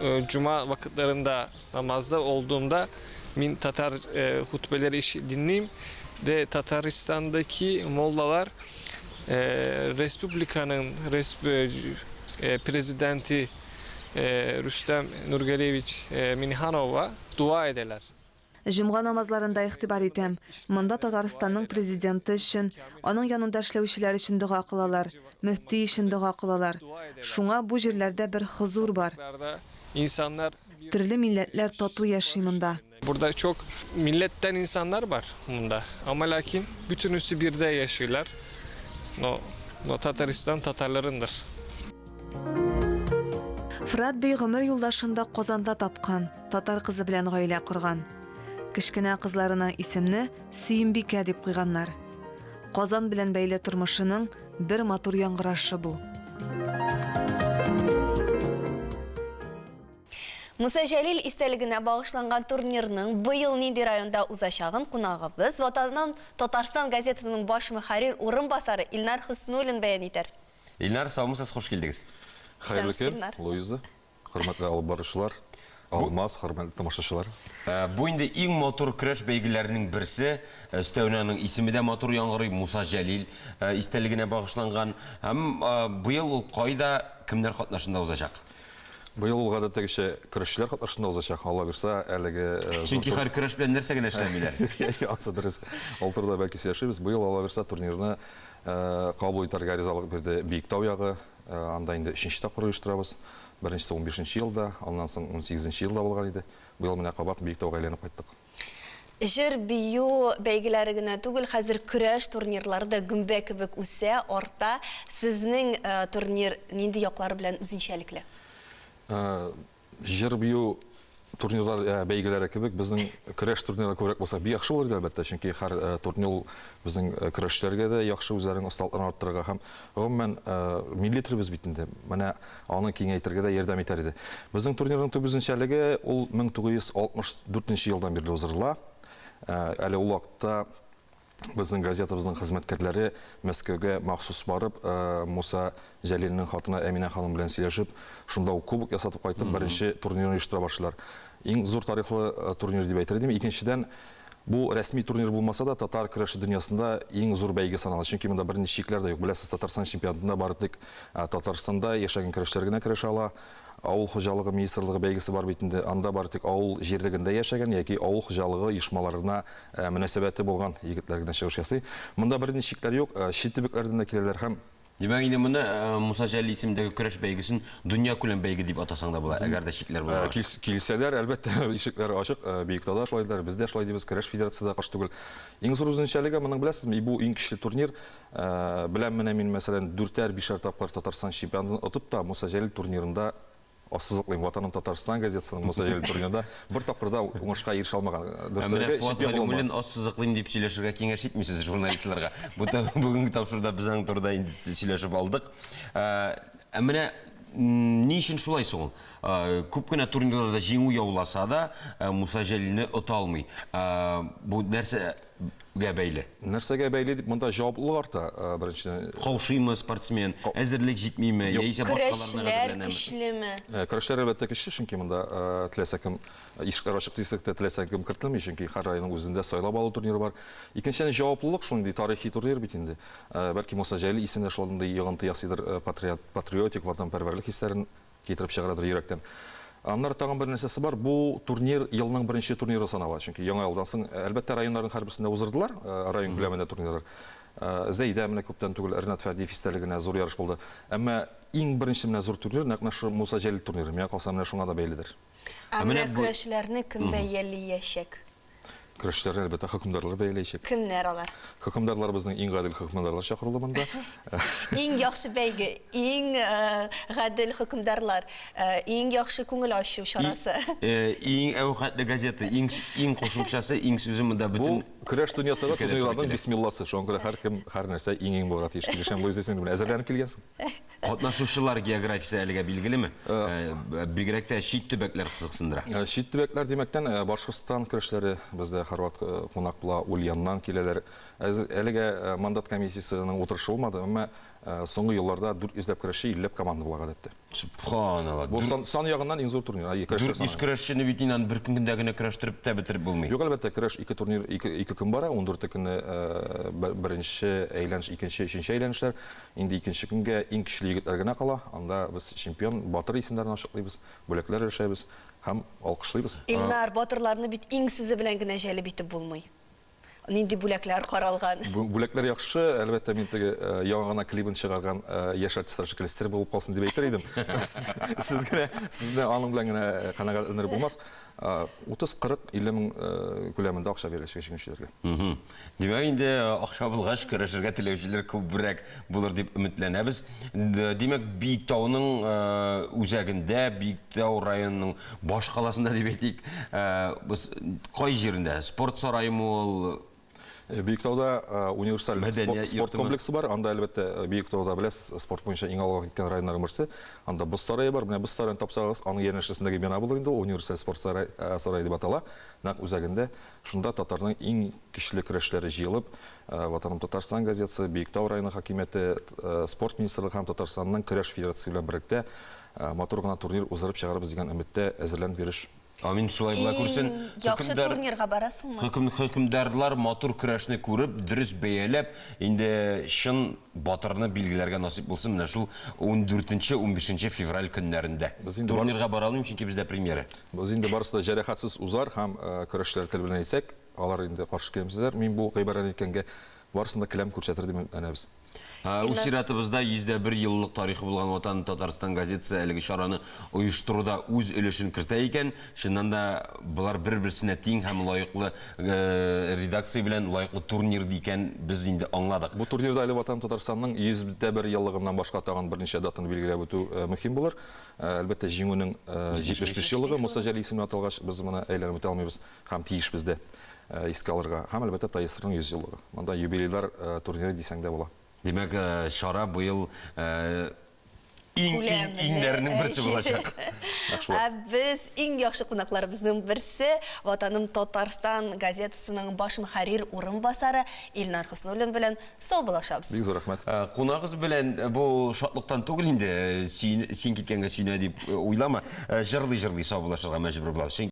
e, cuma vakitlerinde namazda olduğumda min Tatar e, hutbeleri işi dinleyeyim de Tataristan'daki mollalar e, Respublika'nın resp, e, e, prezidenti e, Rüstem Nurgaliyeviç e, Minhanov'a dua ederler. Җомга намазларында игътибар итәм. Монда Татарстанның президенты өчен, аның янында эшләүчеләр өчен дога кылалар, мөфти өчен дога кылалар. Шуңа бу җирләрдә бер хозур бар. İnsanlar Төрле милләтләр тату яши монда. Burada çok milletten insanlar var bunda. Ama lakin bütünüsü birde yaşıyorlar. No, no Tataristan Tatarlarındır. Фрат бей гомер юлдашын да Казанда тапкан, татар кызы белән гаилә корган. Кечкенә кызларына исемне Сөембикә дип куйганнар. Казан белән бәйле тормышының бер матур яңгырашы бу. Муса Җәлил истәлегенә багышланган турнирның быел нинди районда узачагын кунагыбыз Ватаным Татарстан газетасының баш мөхәррир урынбасары Илнар Хөснуллин бәян итәр. Илнар, саумысыз, хуш килдегез. Хәерле көн, Луиза, хөрмәтле алып баручылар, Алмаз, хөрмәтле тамашачылар. Бу инде иң матур көрәш бәйгеләренең берсе. Өстәвенә аның исеме дә матур яңгырый, Муса Җәлил истәлегенә багышланган. Һәм быел ул кайда, кемнәр катнашында узачак? Быел ул гадәттәгечә көрәшчеләр катнашында узачак. Алла бирса, әлеге Чөнки хәр көрәш белән нәрсә генә эшләмиләр. Ансы дөрес. Ул турыда бәлки сөйләшербез. Быел Алла бирса турнирны кабул итәргә ризалык бирде Биектау ягы. Анда инде өченче тапкыр оештырабыз. Беренчесе 15 елда, аннан соң 18 елда булган иде. Быел менә кабат Биектауга әйләнеп кайттык. Җыр бию бәйгеләре генә түгел, хәзер көрәш турнирлары да гөмбә кебек үсә, арта. Сезнең турнир нинди яклары белән үзенчәлекле? Җыр бию турнирлар бәйгеләре кебек безнең көрәш турнирлары күбрәк булса бик яхшы булыр иде, әлбәттә, чөнки һәр турнир ул безнең көрәшчеләргә дә яхшы үзләренең осталыкларын арттырырга һәм гомумән милли төребез бит инде, менә аны киңәйтергә дә ярдәм итәр иде. Безнең турнирның төп үзенчәлеге ул 1964 елдан бирле уздырыла. Әле ул вакытта безнең газетабызның хезмәткәрләре Мәскәүгә махсус барып, Муса Җәлилнең хатыны Әминә ханым белән сөйләшеп, шунда ук кубок ясатып кайтып, беренче турнирны оештыра башлыйлар. Иң зур тарихлы турнир дип әйтер идем. Икенчедән, бу рәсми турнир булмаса да, татар көрәше дөньясында иң зур бәйге санала. Чөнки монда бернинди чикләр дә юк. Беләсез, Татарстан чемпионатында бары тик Татарстанда яшәгән көрәшчеләр генә көрәшә ала. Авыл хуҗалыгы министрлыгы бәйгесе бар бит инде. Анда бары тик авыл җирлегендә яшәгән яки авыл хуҗалыгы оешмаларына мөнәсәбәте булган егетләр генә чыгыш ясый. Монда бернинди чикләр юк. Чит төбәкләрдән дә киләләр һәм Димәк, инде моны Муса Җәлил исемендәге көрәш бәйгесен дөньякүләм бәйге дип атасаң да була, әгәр дә чикләр булмагач. Килсәләр, әлбәттә, ишекләр ачык. Биектауда шулай диләр, без дә шулай дибез, көрәш федерациясе дә каршы түгел. Иң зур үзенчәлеге моның, беләсезме, бу иң көчле турнир. Беләм менә мин, мәсәлән, дүртәр, бишәр тапкыр Татарстан чемпионатын отып та Муса Җәлил турнирында Ассызыклыйм, Ватаным Татарстан газетасының Муса Җәлил турнирында бер тапкыр да уңышка ирешә алмаган. Ә менә Фуат Галимуллин ассызыклыйм дип сөйләшергә киңәш итмисез журналистларга. Бу бүгенге тапшыруда без аның турында инде сөйләшеп алдык. Ә менә ни өчен шулай соң ул? Күп кенә турнирларда җиңү яуласа да, Муса Җәлилне ота алмый. Бу нәрсәгә бәйле? Нәрсәгә бәйле дип, монда җаваплылык арта, беренчедән. Каушыймы спортсмен, әзерлек җитмиме, яисә башкаларны Көрәшчеләр көчлеме? Көрәшчеләр, әлбәттә, көчле, чөнки монда теләсә кем, ишекләр ачык дисәк тә, теләсә кем кертелми, чөнки һәр районның үзендә сайлап алу турниры бар. Икенчедән, җаваплылык шундый, тарихи турнир бит инде. Бәлки Муса Җәлил исеме дә шундый йогынты ясыйдыр, патриотик, ватанпәрвәрлек хисләрен китереп чыгарадыр йөрәктән. Аннары тагын бер нәрсәсе бар, бу турнир елның беренче турниры санала, чөнки Яңа елдан соң, әлбәттә, районнарның һәрберсендә уздырдылар, район күләмендә турнирлар. Зәйдә менә күптән түгел Ренат Фәрдиев истәлегенә зур ярыш булды. Әмма иң беренче менә зур турнир нәкъ менә шушы Муса Җәлил турниры, миңа калса, менә шуңа да бәйледер. Ә менә көрәшчеләрне кем бәялиячәк? Көрәшчеләрне, әлбәттә, хөкемдарлар бәяләячәк. Кемнәр алар? Хөкемдарлар безнең иң гадел хөкемдарлар чакырылды монда. Иң яхшы бәйге, иң гадел хөкемдарлар, иң яхшы күңел ачу чарасы. Иң әүхәтле газета, иң иң кушымчасы, иң сүзе монда бөтен. Бу көрәш дөньясында турнирларның бисмилласы. Шуңа күрә һәркем, һәр нәрсә иң-иң булырга тиеш. Килешәм, Луиза, син белән әзерләнеп килгәнсең. Катнашучылар географиясе әлегә билгелеме? Бигрәк тә чит төбәкләр кызыксындыра. Чит төбәкләр димәктән, Башкортстан көрәшләре бездә һәрвакыт кунак була, Ульяннан киләләр. Әлегә мандат комиссиясенең утырышы булмады, әмма соңгы елларда 400 ләп көрәшче, 50 ләп команда була гадәттә. Сөбханалла. Бу сан ягыннан иң зур турнир. 400 көрәшчене бит инде аны бер көндә генә көрәштереп тә бетереп булмый. Юк, әлбәттә, көрәш ике турнир, ике көн бара. Ундүрте көнне беренче әйләнеш, икенче, өченче әйләнешләр. Инде икенче көнгә иң көчле егетләр генә кала. Анда без чемпион, батыр исемнәрен ачыклыйбыз, бүләкләр өләшәбез һәм алкышлыйбыз. Илнар, батырларны бит иң сүзе белән генә җәлеп итеп булмый. Нинди бүләкләр каралган? Бүләкләр яхшы. Әлбәттә, мин теге яңа гына клибын чыгарган яшь артистлар шикелле сер булып калсын дип әйтер идем. Сез генә, сезне аның белән генә канәгатьләндереп булмас. 30, 40, 50 мең күләмендә акча биреләчәк җиңүчеләргә. Димәк, инде акча булгач, көрәшергә теләүчеләр күбрәк булыр дип өметләнәбез. Димәк, Биектауның үзәгендә, Биектау районының баш каласында дип әйтик, кай җирендә? Спорт сараемы ул? Биектауда универсаль спорт комплексы бар. Анда, әлбәттә, Биектауда, беләсез, спорт буенча иң алга киткән районнарның берсе. Анда боз сарае бар. Менә боз сараен тапсагыз, аның янәшәсендәге бина булыр инде ул, универсаль спорт сарае дип атала. Нәкъ үзәгендә. Шунда татарның иң көчле көрәшчеләре җыелып, Ватаным Татарстан газетасы, Биектау районы хакимияте, Спорт министрлыгы һәм Татарстанның көрәш федерациясе белән берлектә матур гына турнир уздырып чыгарбыз дигән өметтә әзерләнеп йөреш. Амин, шулай була күрсен. Иң яхшы турнирга барасыңмы? Хөкемдарлар матур көрәшне күреп, дөрес бәяләп, инде чын батырны билгеләргә насыйп булсын менә шул ундүртенче, унбишенче февраль көннәрендә. Турнирга бара алмыйм, чөнки бездә премьера. Без инде барысы да җәрәхәтсез узар һәм көрәшчеләр тел белән әйтсәк, алар инде каршы килмәсләр. Мин бу гыйбарәне әйткәнгә барысын да келәм күрсәтер дип өметләнәбез. Үз чиратыбызда 101 еллык тарихы булган Ватан Татарстан газетасы әлеге чараны оештыруда үз өлешен кертә икән. Чыннан да, болар бер-берсенә тиң һәм лаеклы редакция белән лаеклы турнир икән без инде аңладык. Бу турнирда әле Ватан Татарстанның 101 еллыгыннан башка тагын берничә датаны билгеләп үтү мөһим булыр. Әлбәттә, Җиңүнең 75 еллыгы Муса Җәлил исеменә аталгач, без моны әйләнеп үтә алмыйбыз һәм тиешбез дә искә алырга. Һәм, әлбәттә, ТАИСРның 100 еллыгы. Монда юбилейлар турниры дисәң дә була. Димәк, чара быел иң иң иңнәренең берсе булачак. Ә без иң яхшы кунакларыбызның берсе, Ватаным Татарстан газетасының баш мөхәррир урынбасары Илнар Хөснуллин белән саубуллашабыз. Бик зур рәхмәт. Кунагыбыз белән бу шатлыктан түгел инде, син киткәнгә сөенә дип уйлама, җырлый-җырлый саубуллашырга мәҗбүр булабыз.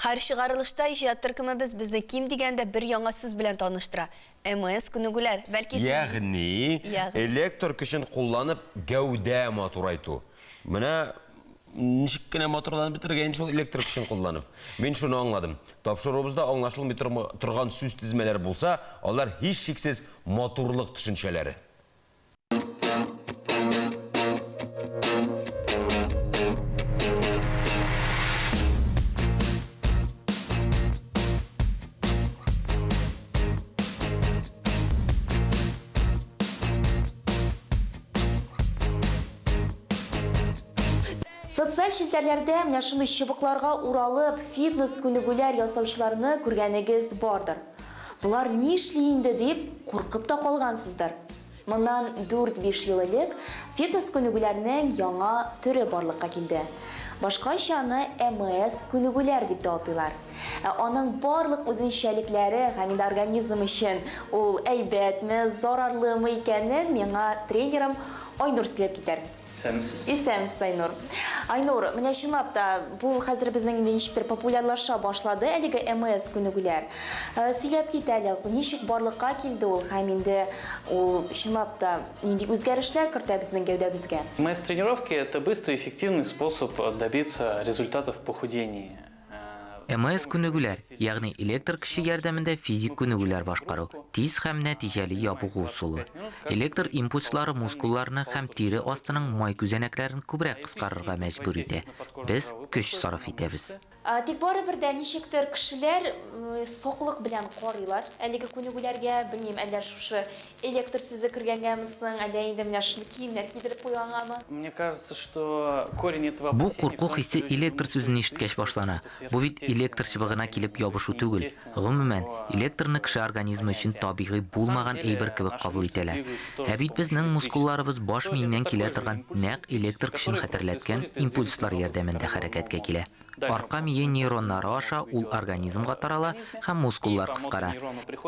Һәр чыгарылышта иҗат төркемебез безне ким дигәндә бер яңа сүз белән таныштыра. МС күнегүләр. Бәлки сез... Ягъни, электр көчен кулланып, гәүдә матурайту. Менә ничек кенә матурланып бетерергә инде шул электр көчен кулланып. Мин шуны аңладым. Тапшыруыбызда аңлашылмый торган сүз тезмәләре булса, алар һичшиксез матурлык төшенчәләре. Социаль челтәрләрдә менә шундый чыбыкларга уралып, фитнес күнегүләр ясаучыларны күргәнегез бардыр. Болар ни эшли инде дип куркып та калгансыздыр. Моннан дүрт-биш ел элек фитнес күнегүләрнең яңа төре барлыкка килде. Башкача аны МС күнегүләр дип тә атыйлар. Ә аның барлык үзенчәлекләре һәм инде организм өчен ул әйбәтме, зарарлымы икәнен миңа тренерым Айнур сөйләп китәр. Исәнмесез. Исәнмесез, Айнур. Айнур, менә чынлап та, бу хәзер безнең инде ничектер популярлаша башлады әлеге МС күнегүләр. Сөйләп кит әле, ничек барлыкка килде ул һәм инде ул чынлап та нинди үзгәрешләр кертә безнең гәүдәбезгә? МС-тренировки – это быстрый и эффективный способ добиться результатов в похудении. МС күнегүләр, ягъни электр көче ярдәмендә физик күнегүләр башкару, тиз һәм нәтиҗәле ябыгу ысулы. Электр импульслары мускулларны һәм тире астының май күзәнәкләрен күбрәк кыскарырга мәҗбүр итә. Без көч сарыф итәбез. Тик барыбер дә ничектер кешеләр саклык белән карыйлар әлеге күнегүләргә. Белмим, әллә шушы электр сүзе кергәнгәме соң, әллә инде менә шундый киемнәр кидереп куйгангамы? Мне кажется, что корень этого Бу опасения в курку том, хисе что люди электр сүзен ишеткәч башлана. Бу бит электр чыбыгына килеп ябышу түгел. Гомумән, электрны кеше организмы өчен табигый булмаган әйбер кебек кабул итәләр. Ә бит безнең мускулларыбыз баш миеннән килә торган нәкъ электр көчен хәтерләткән импульслар ярдәмендә хәрәкәткә килә. Арка мие нейроннары аша ул организмга тарала һәм мускуллар кыскара.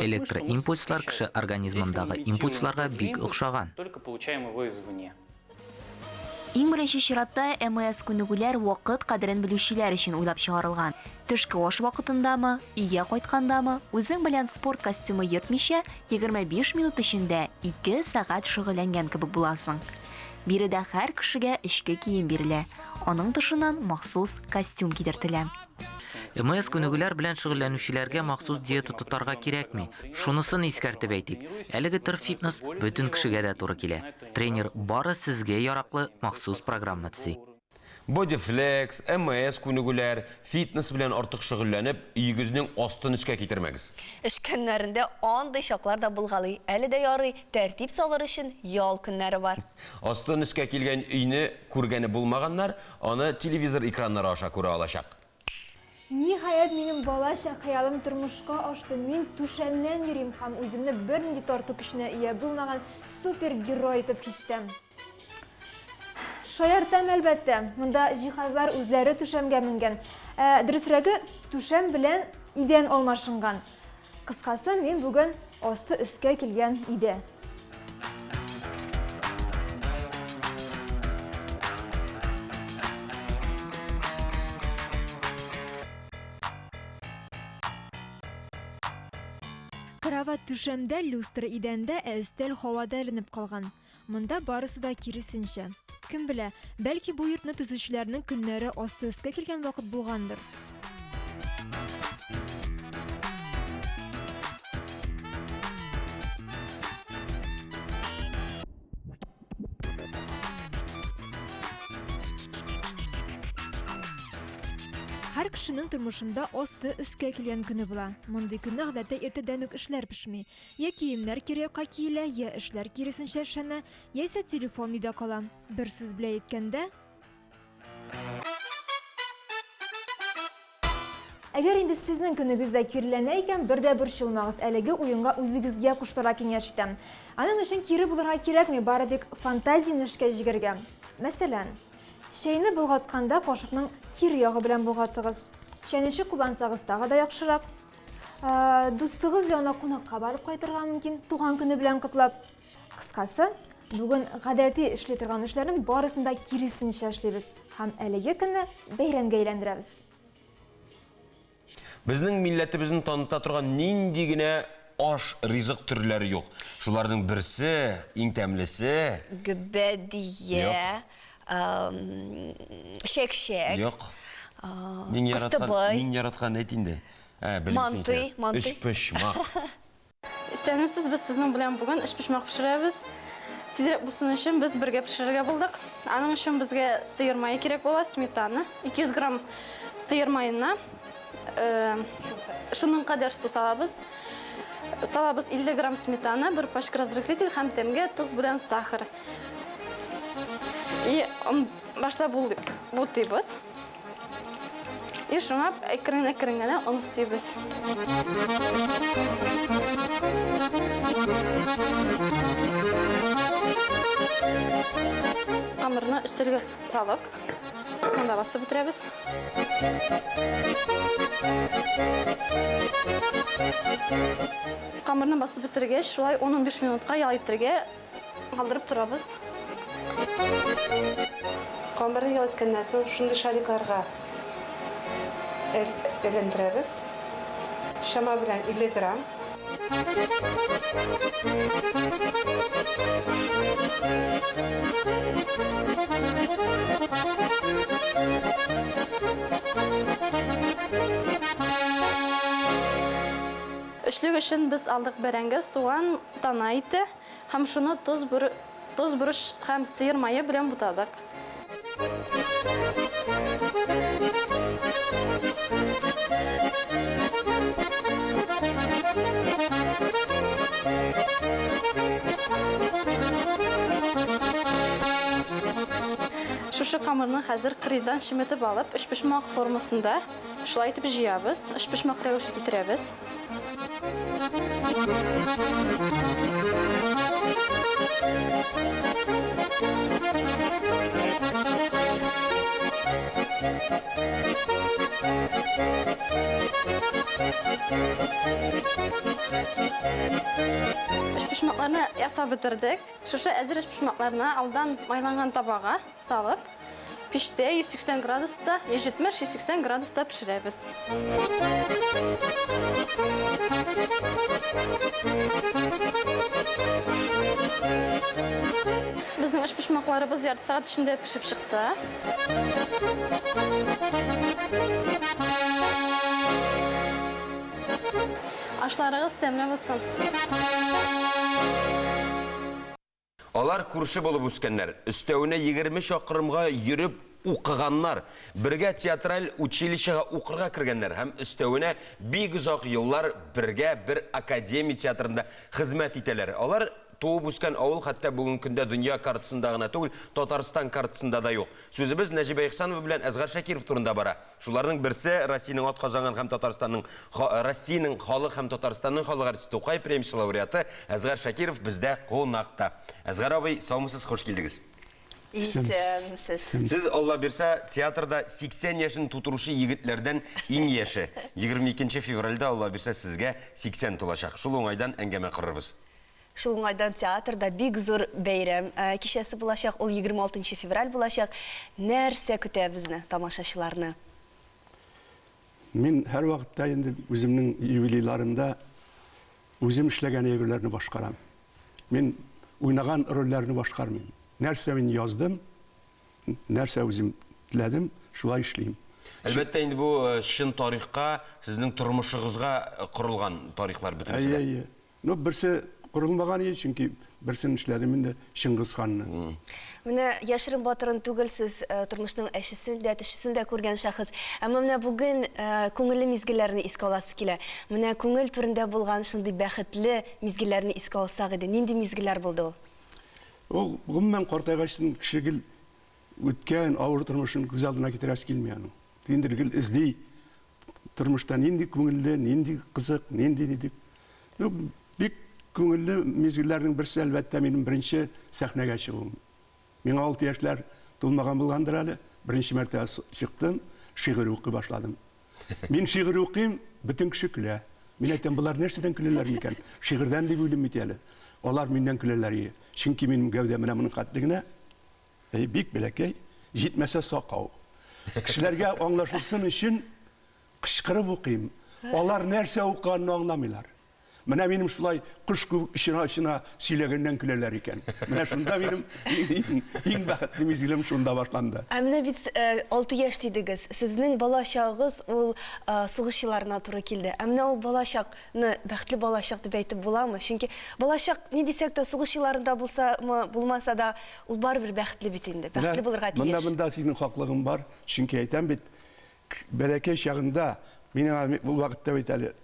Электроимпульслар кеше организмындагы импульсларга бик охшаган. Иң беренче чиратта МС күнегүләр вакыт кадерен белүчеләр өчен уйлап чыгарылган. Төшке аш вакытындамы, өйгә кайткандамы, үзең белән спорт костюмы йөртмичә, 25 минут эчендә ике сәгать шөгыльләнгән кебек буласың. Биредә һәр кешегә эчке кием бирелә, аның тышыннан махсус костюм кидертелә. МС күнегүләр белән шөгыльләнүчеләргә махсус диета тотарга кирәкми. Шунысын искәртеп әйтик, әлеге төр фитнес бөтен кешегә дә туры килә. Тренер бары сезгә яраклы махсус программа төзи. Бодифлекс, МС күнегүләр, фитнес белән артык шөгыльләнеп, өегезнең астын өскә китермәгез. Эш көннәрендә андый чаклар да булгалый. Әле дә ярый, тәртип салыр өчен ял көннәре бар. Астын өскә килгән өйне күргәне булмаганнар аны телевизор экраннары аша күрә алачак. Ниһаять, минем балачак хыялым тормышка ашты. Мин түшәмнән йөрим һәм үземне бернинди тарту көченә ия булмаган супергерой итеп хис итәм. Шаяртам, әлбәттә. Монда җиһазлар үзләре түшәмгә менгән. Ә, дөресрәге, түшәм белән идән алмашынган. Кыскасы, мин бүген асты өскә килгән өйдә. Кровать түшәмдә, люстра идәндә, ә өстәл һавада эленеп калган. Монда барысы да киресенчә. Кем белә, бәлки бу йортны төзүчеләрнең көннәре асты-өскә килгән вакыт булгандыр. Һәр кешенең тормышында асты өскә килгән көне була. Мондый көнне гадәттә иртәдән үк эшләр пешми. Йә киемнәр кире якка киелә, йә эшләр киресенчә эшләнә, яисә телефон өйдә кала. Бер сүз белән әйткәндә, Әгәр инде сезнең көнегез дә киреләнә икән, бер дә борчылмагыз, әлеге уенга үзегезгә кушылырга киңәш итәм. Аның өчен кире булырга кирәкми, бары тик фантазияне эшкә җигәргә. Мәсәлән, чәйне болгатканда кашыкның кире ягы белән болгатыгыз. Чәйнече куллансагыз тагы да яхшырак. Дустыгыз янына кунакка барып кайтырга мөмкин, туган көне белән котлап. Кыскасы, бүген гадәти эшли торган эшләрнең барысын да киресенчә эшлибез һәм әлеге көнне бәйрәмгә әйләндерәбез. Безнең милләтебезне таныта торган нинди генә аш, ризык төрләре юк. Шуларның берсе, иң тәмлесе. Гөбәдия, чәкчәк. Юк. Мин яраткан, мин яраткан әйт инде. Ә, белмисең Мантый, син. мантый. Өчпочмак. Исәнмесез, без сезнең белән бүген өчпочмак пешерәбез. Тизрәк булсын өчен без бергә пешерергә булдык. Аның өчен безгә сыер мае кирәк була, сметана. 200 грамм сыер маена э, шуның кадәр су салабыз. Салабыз 50 грамм сметана, бер пачка разрыхлитель һәм тәмгә тоз белән сахар. И башта бутыйбыз. И шуңа әкрен-әкрен генә он өстибез. Камырны өстәлгә салып, монда басып бетерәбез. Камырны басып бетергәч, шулай 10-15 минутка ял итәргә калдырып торабыз. Камырны ял иткәннән соң шундый шарикларга әйләндерәбез. Чама белән 50 грамм. Эчлек өчен без алдык бәрәңге, суган, тана ите һәм шуны тоз, тоз, борыч һәм сыер мае белән бутадык. Шушы камырны хәзер кырыйдан чеметеп алып, өчпочмак формасында шулай итеп җыябыз, өчпочмак рәвеше китерәбез. Өчпочмакларны ясап бетердек. Шушы әзер өчпочмакларны алдан майланган табага салып, пичтә 180 градуста, 170-180 градуста пешерәбез. Безнең өчпочмакларыбыз ярты сәгать эчендә пешеп чыкты. Ашларыгыз тәмле булсын. Алар күрше булып үскәннәр. Өстәвенә 20 чакрымга йөреп укыганнар. Бергә театраль училищега укырга кергәннәр һәм өстәвенә бик озак еллар бергә бер академия театрында хезмәт итәләр. Алар туып үскән авыл хәтта бүгенге көндә дөнья картасында гына түгел, Татарстан картасында да юк. Сүзебез Нәҗибә Ихсанова белән Әсгар Шакиров турында бара. Шуларның берсе, Россиянең атказанган һәм Татарстанның Россиянең халык һәм Татарстанның халык артисты Тукай премиясе лауреаты Әсгар Шакиров бездә кунакта. Әсгар абый, саумысыз, хуш килдегез. Исәнмесез. Сез, Алла бирсә, театрда 80 яшен тутыручы егетләрдән иң яше. 22 февральдә, Алла бирсә, сезгә 80 тулачак. Шул уңайдан әңгәмә корырбыз. Шул уңайдан театрда бик зур бәйрәм кичәсе булачак, ул 26 нчы февраль булачак. Нәрсә көтә безне, тамашачыларны? Мин һәрвакытта инде үземнең юбилейларымда үзем эшләгән әйберләрне башкарам. Мин уйнаган рольләрне башкармыйм. Нәрсә мин яздым, нәрсә үзем теләдем, шулай эшлим. Әлбәттә инде бу чын тарихка, сезнең тормышыгызга корылган тарихлар бөтенесе дә. Әйе, әйе. Ну, берсе корылмаган иде, чөнки берсен эшләдем инде, Чыңгыз ханны. Менә яшерен батырын түгел сез, тормышның әчесен дә, төчесен дә күргән шәхес. Әмма менә бүген күңелле мизгелләрне искә аласы килә. Менә күңел түрендә булган шундый бәхетле мизгелләрне искә алсак иде, нинди мизгелләр булды ул? Ул, гомумән, картайгачтын кеше гел үткән авыр тормышын күз алдына китерәсе килми аның. Ниндидер гел эзли, Тормышта нинди күңелле, нинди кызык, нинди ни дип. Ну, бик күңелле мизгелләрнең берсе, әлбәттә, минем беренче сәхнәгә чыгуым. Миңа 6 яшьләр тулмаган булгандыр әле. Беренче мәртәбә чыктым, шигырь укый башладым. Мин шигырь укыйм, бөтен кеше көлә. Мин әйтәм, болар нәрсәдән көләләр микән? Шигырьдән дип уйлыйм бит әле. Алар миннән көләләр ие. Чөнки минем гәүдә менә моның хәтле генә. Әй, бик бәләкәй, җитмәсә сакау. Кешеләргә аңлашылсын өчен кычкырып укыйм. Алар нәрсә укыганны аңламыйлар. Менә минем шулай кош күк очына-очына сөйләгәннән көләләр икән. Менә шунда минем иң бәхетле мизгелем шунда башланды. Ә менә бит 6 яшь дидегез. Сезнең бала чагыгыз ул сугыш елларына туры килде. Ә менә ул балачак ны бәхетле балачак дип әйтеп буламы? Чөнки балачак, ни дисәк тә, сугыш елларында булсамы, булмаса да, ул барыбер бәхетле бит инде, бәхетле булырга тиеш. Монда, монда синең хаклыгың бар, чөнки әйтәм бит, бәләкәй чагында, миңа ул вакытта бит әле,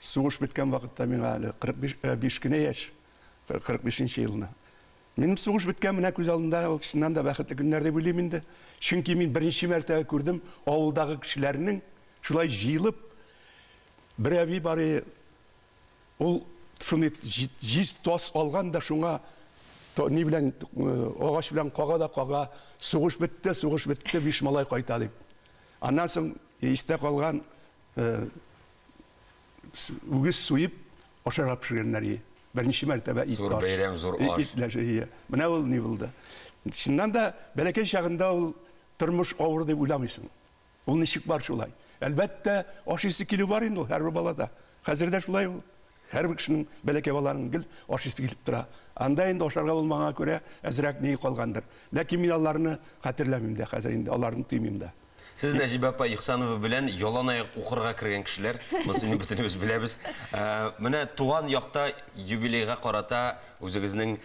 сугыш беткән вакытта миңа әле 45 кенә яшь, 45 нче елны. Минем сугыш беткән менә күз алдында ул чыннан да бәхетле көннәр дип уйлыйм инде. Чөнки мин беренче мәртәбә күрдем авылдагы кешеләрнең шулай җыелып, бер әби бар иде, ул шундый җиз тас алган да шуңа ни белән агач белән кага да кага, сугыш бетте, сугыш бетте, биш малай кайта дип. Аннан соң истә калган үгез суеп ашарга пешергәннәр ие. Беренче мәртәбә ит Зур бәйрәм, зур аш. Итләр, ие. Менә ул ни булды. Чыннан да бәләкәй чагында ул тормыш авыр дип уйламыйсың. Ул ничек бар шулай. Әлбәттә, ашыйсы килү бар инде ул һәрбер балада. Хәзер дә шулай ул. Һәрбер кешенең, бәләкәй баланың гел ашыйсы килеп тора. Анда инде ашарга булмаганга күрә әзрәк ни калгандыр. Ләкин мин аларны хәтерләмим дә хәзер инде, аларны тоймыйм да. Сез Нәҗибә апа Ихсанова белән яланаяк укырга кергән кешеләр, монысын инде бөтенебез беләбез. Менә туган якта юбилейга карата үзегезнең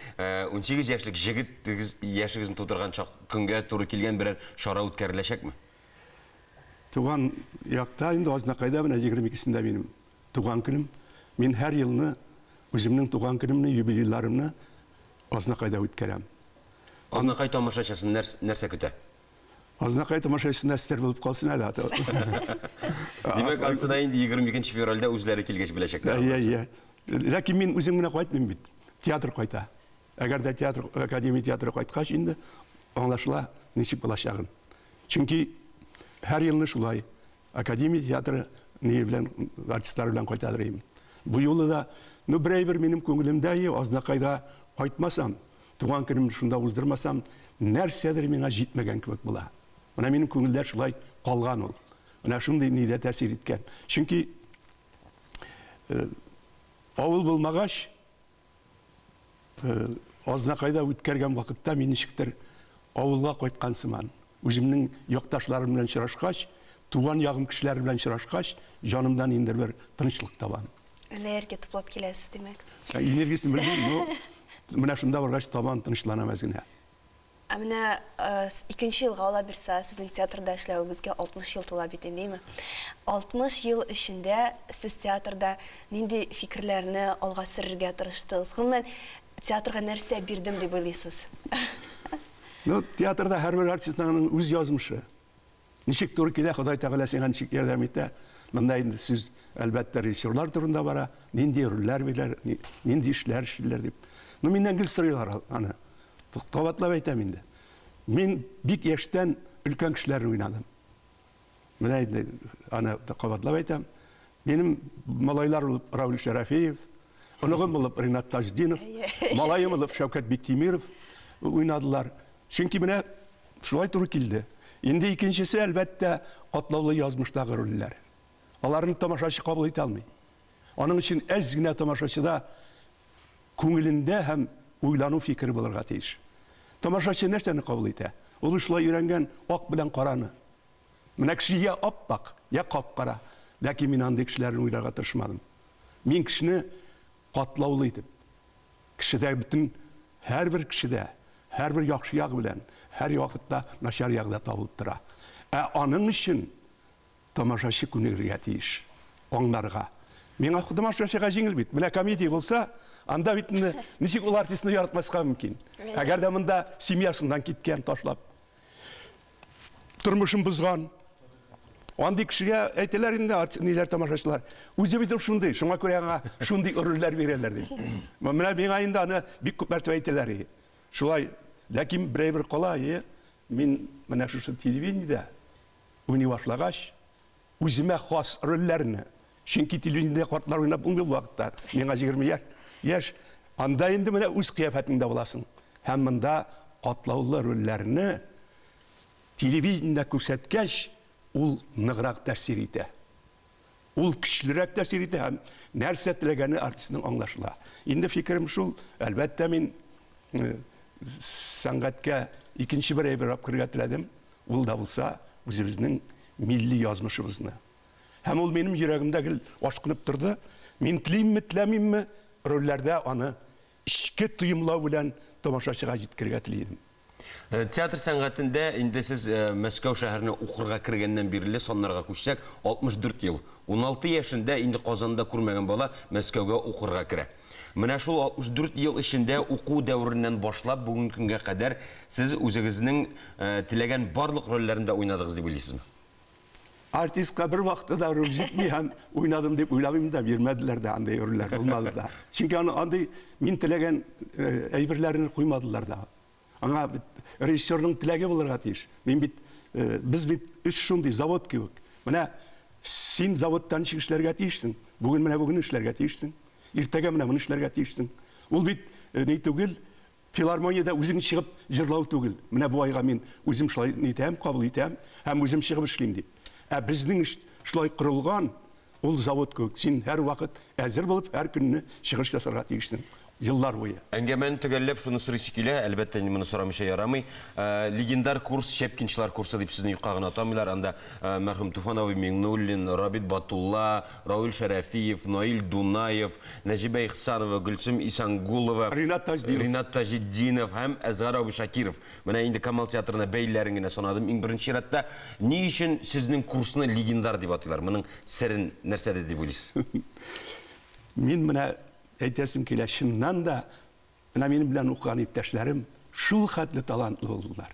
18 яшьлек җегетегез яшегезне тутырган чак көнгә туры килгән берәр чара үткәреләчәкме? Туган якта инде Азнакайда менә 22-сендә минем туган көнем. Мин һәр елны үземнең туган көнемне, юбилейларымны Азнакайда үткәрәм. Азнакай тамашачысын нәрсә көтә? Азнакай тамашачысына сер булып калсын әле аты. Димәк, ансына инде 22 февральдә үзләре килгәч беләчәкләр. Әйе, әйе. Ләкин мин үзем генә кайтмыйм бит. Театр кайта. Әгәр дә театр, академия театры кайткач инде аңлашыла ничек булачагын. Чөнки һәр елны шулай академия театры ни белән артистлар белән кайтадыр идем. Бу юлы да, ну, бер әйбер минем күңелемдә, Азнакайда кайтмасам, Туган көнемне шунда уздырмасам, нәрсәдер миңа җитмәгән кебек була. Менә минем күңелдә шулай калган ул. Менә шундый нидә тәэсир иткән. Чөнки авыл булмагач, Азнакайда үткәргән вакытта мин ничектер авылга кайткан сыман, үземнең якташларым белән очрашкач, туган ягым кешеләре белән очрашкач, җанымда ниндидер бер тынычлык табам. Энергия туплап киләсез, димәк. Энергиясен белмим, но менә шунда баргач табам, тынычланам әз генә. Ә менә икенче елга ала бирса, сезнең театрда эшләвегезгә 60 ел тула бит инде, әйеме? 60 ел эчендә сез театрда нинди фикерләрне алга сөрергә тырыштыгыз? Гомумән, театрга нәрсә бирдем дип уйлыйсыз? Ну, театрда һәрбер артистның аның үз язмышы. Ничек туры килә, Ходай Тәгалә сиңа ничек ярдәм итә. Монда инде сүз, әлбәттә, режиссерлар турында бара, нинди рольләр бирәләр, нинди эшләр эшлиләр дип. Ну, миннән гел сорыйлар аны. Кабатлап әйтәм инде. Мин бик яшьтән өлкән кешеләрне уйнадым. Менә инде аны кабатлап әйтәм. Минем малайлар булып Рауль Шәрәфиев, оныгым булып Ринат Таҗдинов, малаем булып Шәүкәт Биктимиров уйнадылар. Чөнки менә шулай туры килде. Инде икенчесе, әлбәттә, катлаулы язмыштагы рольләр. Аларны тамашачы кабул итә алмый. Аның өчен әз генә тамашачыда күңелендә һәм уйлану фикере булырга тиеш. Тамашачы нәрсәне кабул итә? Ул бит шулай өйрәнгән ак белән караны. Менә кеше я ап-ак, я кап-кара. Ләкин мин андый кешеләрне уйларга тырышмадым. Мин кешене катлаулы итеп, кешедә бөтен, һәрбер кешедә, һәрбер яхшы ягы белән, һәр вакытта начар ягы да табылып тора. Ә аның өчен тамашачы күнегергә тиеш, аңларга. Миңа тамашачыга җиңел бит. Менә комедия булса, анда бит инде ничек ул артистны яратмаска мөмкин? Әгәр дә монда семьясыннан киткән, ташлап, тормышын бозган. Андый кешегә әйтәләр инде, ниләр тамашачылар. Үзе бит ул шундый, шуңа күрә аңа шундый рольләр бирәләр ди. Менә миңа инде аны бик күп мәртәбә әйтәләр. Шулай, ләкин берәй-бер кала, мин менә шушы телевидениедә уйный башлагач, үземә хас рольләрне, чөнки телевидениедә картлар уйнап булмый ул вакытта, миңа 20 яшь, анда инде менә үз кыяфәтеңдә буласың. Һәм монда катлаулы рольләрне телевидениедә күрсәткәч, ул ныграк тәэсир итә. Ул көчлерәк тәэсир итә һәм нәрсә теләгәне артистның аңлашыла. Инде фикерем шул, әлбәттә, мин сәнгатькә икенче бер әйбер алып керергә теләдем. Ул да булса үзебезнең милли язмышыбызны. Һәм ул минем йөрәгемдә гел ашкынып торды. Мин телимме, теләмимме, рольләрдә аны эчке тоемлау белән тамашачыга җиткерергә тели идем. Театр сәнгатендә инде сез Мәскәү шәһәренә укырга кергәннән бирле саннарга күчсәк, 64 ел. 16 яшендә инде Казанда күрмәгән бала Мәскәүгә укырга керә. Менә шул 64 ел эчендә уку дәвереннән башлап бүгенге көнгә кадәр сез үзегезнең теләгән барлык рольләрне дә уйнадыгыз дип уйлыйсызмы? Артистка бер вакытта да роль җитми һәм уйнадым дип уйламыйм да, бирмәделәр дә андый рольләр булмады да. Чөнки аны андый мин теләгән әйберләрне куймадылар да. Аңа бит режиссерның теләге булырга тиеш. Мин бит без бит эш шундый завод кебек. Менә син заводта ничек эшләргә тиешсең? Бүген менә бүген эшләргә тиешсең. Иртәгә менә моны эшләргә тиешсең. Ул бит ни түгел, Филармониядә үзең чыгып җырлау түгел. Менә бу айга мин үзем шулай нитәм, кабул итәм һәм үзем чыгып эшлим дип. Ә безнең эш шулай корылган, ул завод кебек. Син һәрвакыт әзер булып, һәр көнне чыгыш ясарга тиешсең. Еллар буе. Әңгәмәне төгәлләп шуны сорыйсы килә, әлбәттә инде моны сорамыйча ярамый. Легендар курс, Щепкинчылар курсы дип сезне юкка гына атамыйлар. Анда мәрхүм Туфан абый Миңнуллин, Рабит Батулла, Равил Шәрәфиев, Наил Дунаев, Нәҗибә Ихсанова, Гөлсем Исәнгулова, Ринат Таҗдинов. Ринат Таҗетдинов һәм Әзгар абый Шакиров. Менә инде Камал театрына бәйлеләрен генә санадым иң беренче чиратта. Ни өчен сезнең курсны легендар дип атыйлар? Моның серен нәрсәдә дип уйлыйсыз? Мин менә әйтәсем килә, чыннан да, менә минем белән укыган иптәшләрем шул хәтле талантлы булдылар.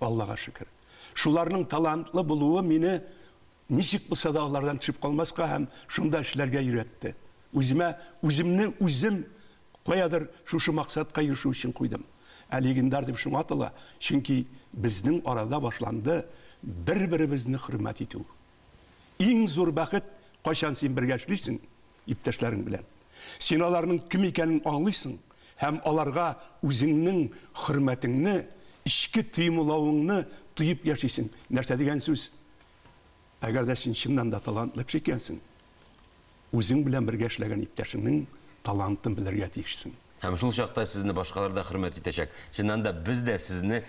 Аллага шөкер. Шуларның талантлы булуы мине Ничек булса да алардан төшеп калмаска һәм шунда эшләргә өйрәтте. Үземә, үземне үзем каядыр шушы максатка ирешү өчен куйдым. Ә легендар дип шуңа атала, чөнки безнең арада башланды бер-беребезне хөрмәт итү. Иң зур бәхет, кайчан син бергә эшлисең иптәшләрең белән. Син аларның кем икәнен аңлыйсың һәм аларга үзеңнең хөрмәтеңне, эчке тоемлавыңны тоеп яшисең. Нәрсә дигән сүз? Әгәр дә син чыннан да талантлы кеше икәнсең, үзең белән бергә эшләгән иптәшеңнең талантын белергә тиешсең. Һәм шул чакта сезне башкалар да хөрмәт итәчәк. Чыннан да, без дә сезне,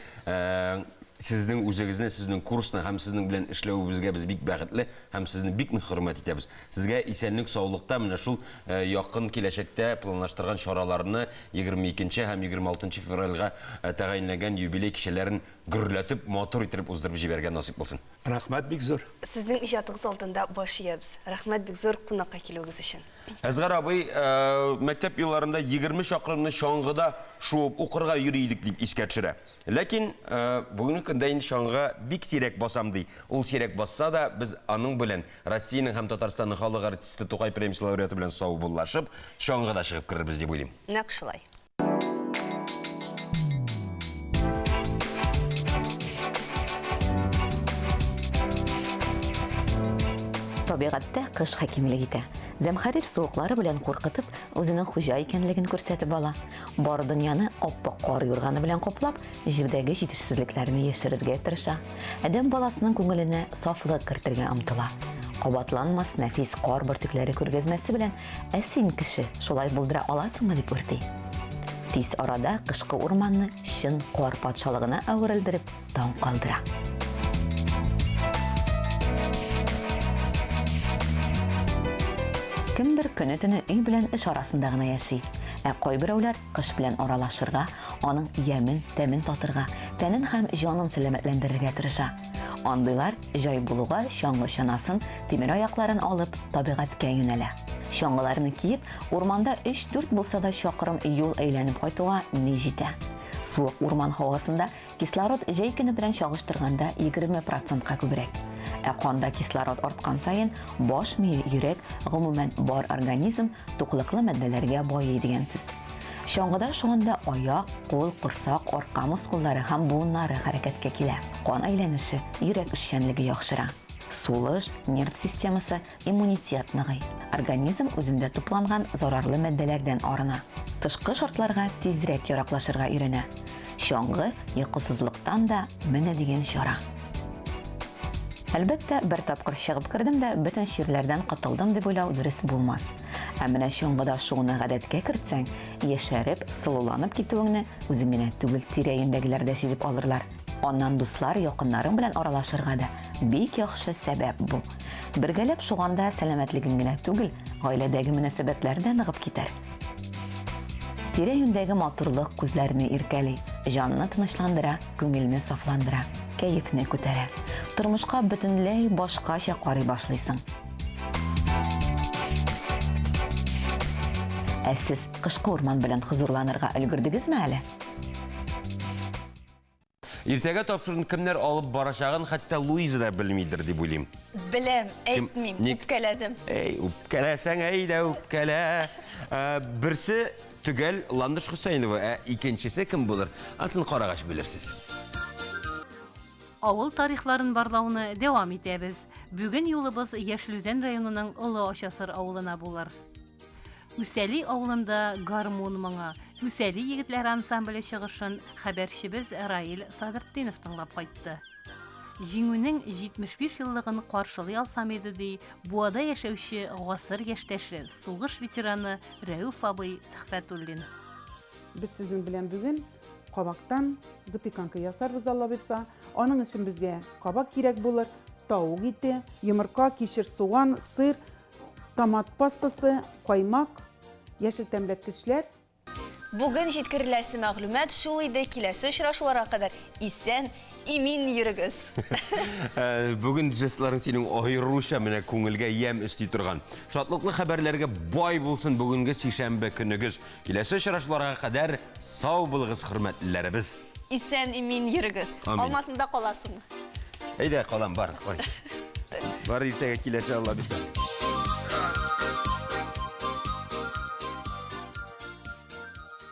сезнең үзегезне, сезнең курсны һәм сезнең белән эшләвебезгә без бик бәхетле һәм сезне бик нык хөрмәт итәбез. Сезгә исәнлек, саулыкта менә шул якын киләчәктә планлаштырган чараларны 22 нче һәм 26 нчы февральгә тәгаенләнгән юбилей кичәләрен гөрләтеп, матур иттереп уздырып җибәрергә насыйп булсын. Рәхмәт бик зур. Сезнең иҗатыгыз алдында баш иябез. Рәхмәт бик зур кунакка килүегез өчен. Әсгар абый, мәктәп елларында 20 чакрымны чаңгыда шуып укырга йөри идек дип искә төшерә. Ләкин бүгенге көндә инде чаңгыга бик сирәк басам ди. Ул сирәк басса да, без аның белән, Россиянең һәм Татарстанның халык артисты Тукай премиясе лауреаты белән саубуллашып, чаңгыда чыгып керербез дип уйлыйм. Нәкъ шулай. Табигатьтә кыш хакимлек итә. Зәмхәрир суыклары белән куркытып, үзенең хуҗа икәнлеген күрсәтеп ала. Бар дөньяны ап-ак кар юрганы белән каплап, җирдәге җитешсезлекләрне яшерергә тырыша. Адәм баласының күңеленә сафлык кертергә омтыла. Кабатланмас нәфис кар бөртекләре күргәзмәсе белән Ә син, кеше, шулай булдыра аласыңмы? дип үрти. Тиз арада кышкы урманны чын кар патшалыгына әверелдереп таң калдыра. Кемдер көне-төне өй белән эш арасында гына яши. Ә кайберәүләр кыш белән аралашырга, аның ямен, тәмен татырга, тәнен һәм җанын сәламәтләндерергә тырыша. Андыйлар, җай булуга, чаңгы чанасын, тимер аякларын алып, табигатькә юнәлә. Чаңгыларны киеп, урманда өч-дүрт булса да чакрым юл әйләнеп кайтуга ни җитә? Суык урман һавасында кислород җәй көне белән чагыштырганда 20 процентка күбрәк. Ә канда кислород арткан саен, баш мие, йөрәк, гомумән, бар организм туклыклы матдәләргә байый дигән сүз. Чаңгыда шуганда аяк, кул, корсак, арка мускуллары һәм буыннары хәрәкәткә килә. Кан әйләнеше, йөрәк эшчәнлеге яхшыра. Сулыш, нерв системасы, иммунитет ныгый. Организм үзендә тупланган зарарлы матдәләрдән арына. Тышкы шартларга тизрәк яраклашырга өйрәнә. Чаңгы, йокысызлыктан да менә дигән чара. Әлбәттә, бер тапкыр чыгып кердем дә, бөтен чирләрдән котылдым дип уйлау дөрес булмас. Ә менә чаңгыда шууны гадәткә кертсәң, яшәреп, сылуланып китүеңне үзең генә түгел, тирә-юньдәгеләр дә сизеп алырлар. Аннан дуслар, якыннарың белән аралашырга да бик яхшы сәбәп бу. Бергәләп шуганда сәламәтлегең генә түгел, гаиләдәге мөнәсәбәтләр дә ныгып китәр. Тирә-юньдәге матурлык күзләрне иркәли. Җанны тынычландыра, күңелне сафландыра, кәефне күтәрә. Тормышка бөтенләй башкача карый башлыйсың. Ә сез кышкы урман белән хозурланырга өлгердегезме әле? Иртәгә тапшыруны кемнәр алып барачагын хәтта Луиза да белмидер дип уйлыйм. Беләм, Кем- әйтмим, ник? үпкәләдем. Әй, үпкәләсәң, әйдә үпкәлә. Ә, Берсе төгәл Ландыш Хөсәенова, ә икенчесе кем булыр? Ансын карагач белерсез. Авыл тарихларын барлауны дәвам итәбез. Бүген юлыбыз Яшел Үзән районының Олы Ачасыр авылына булыр. Үсәли авылында гармун моңы, Үсәли егетләре ансамбле чыгышын хәбәрчебез Раил Садртдинов тыңлап кайтты. Җиңүнең 75 еллыгын каршылый алсам иде, ди Буада яшәүче гасыр яшьтәше, сугыш ветераны Рәүф абый Төхфәтуллин. Без сезнең белән бүген кабактан запеканка ясарбыз, Алла боерса. Аның өчен безгә кабак кирәк булыр, тавык ите, йомырка, кишер, суган, сыр, Томат пастасы, каймак, яшел тәмләткечләр. Бүген җиткереләсе мәгълүмат шул иде, киләсе очрашуларга кадәр исән, имин йөрегез. Ә, Бүген жестларың синең аеруча менә күңелгә ямь өсти торган. Шатлыклы хәбәрләргә бай булсын бүгенге сишәмбе көнегез. Киләсе очрашуларга кадәр сау булыгыз, хөрмәтлеләребез. Исән, имин йөрегез. Амин. Алмасында каласыңмы? Әйдә, калам, бар, кай. Бар иртәгә киләсе, Алла бирсә.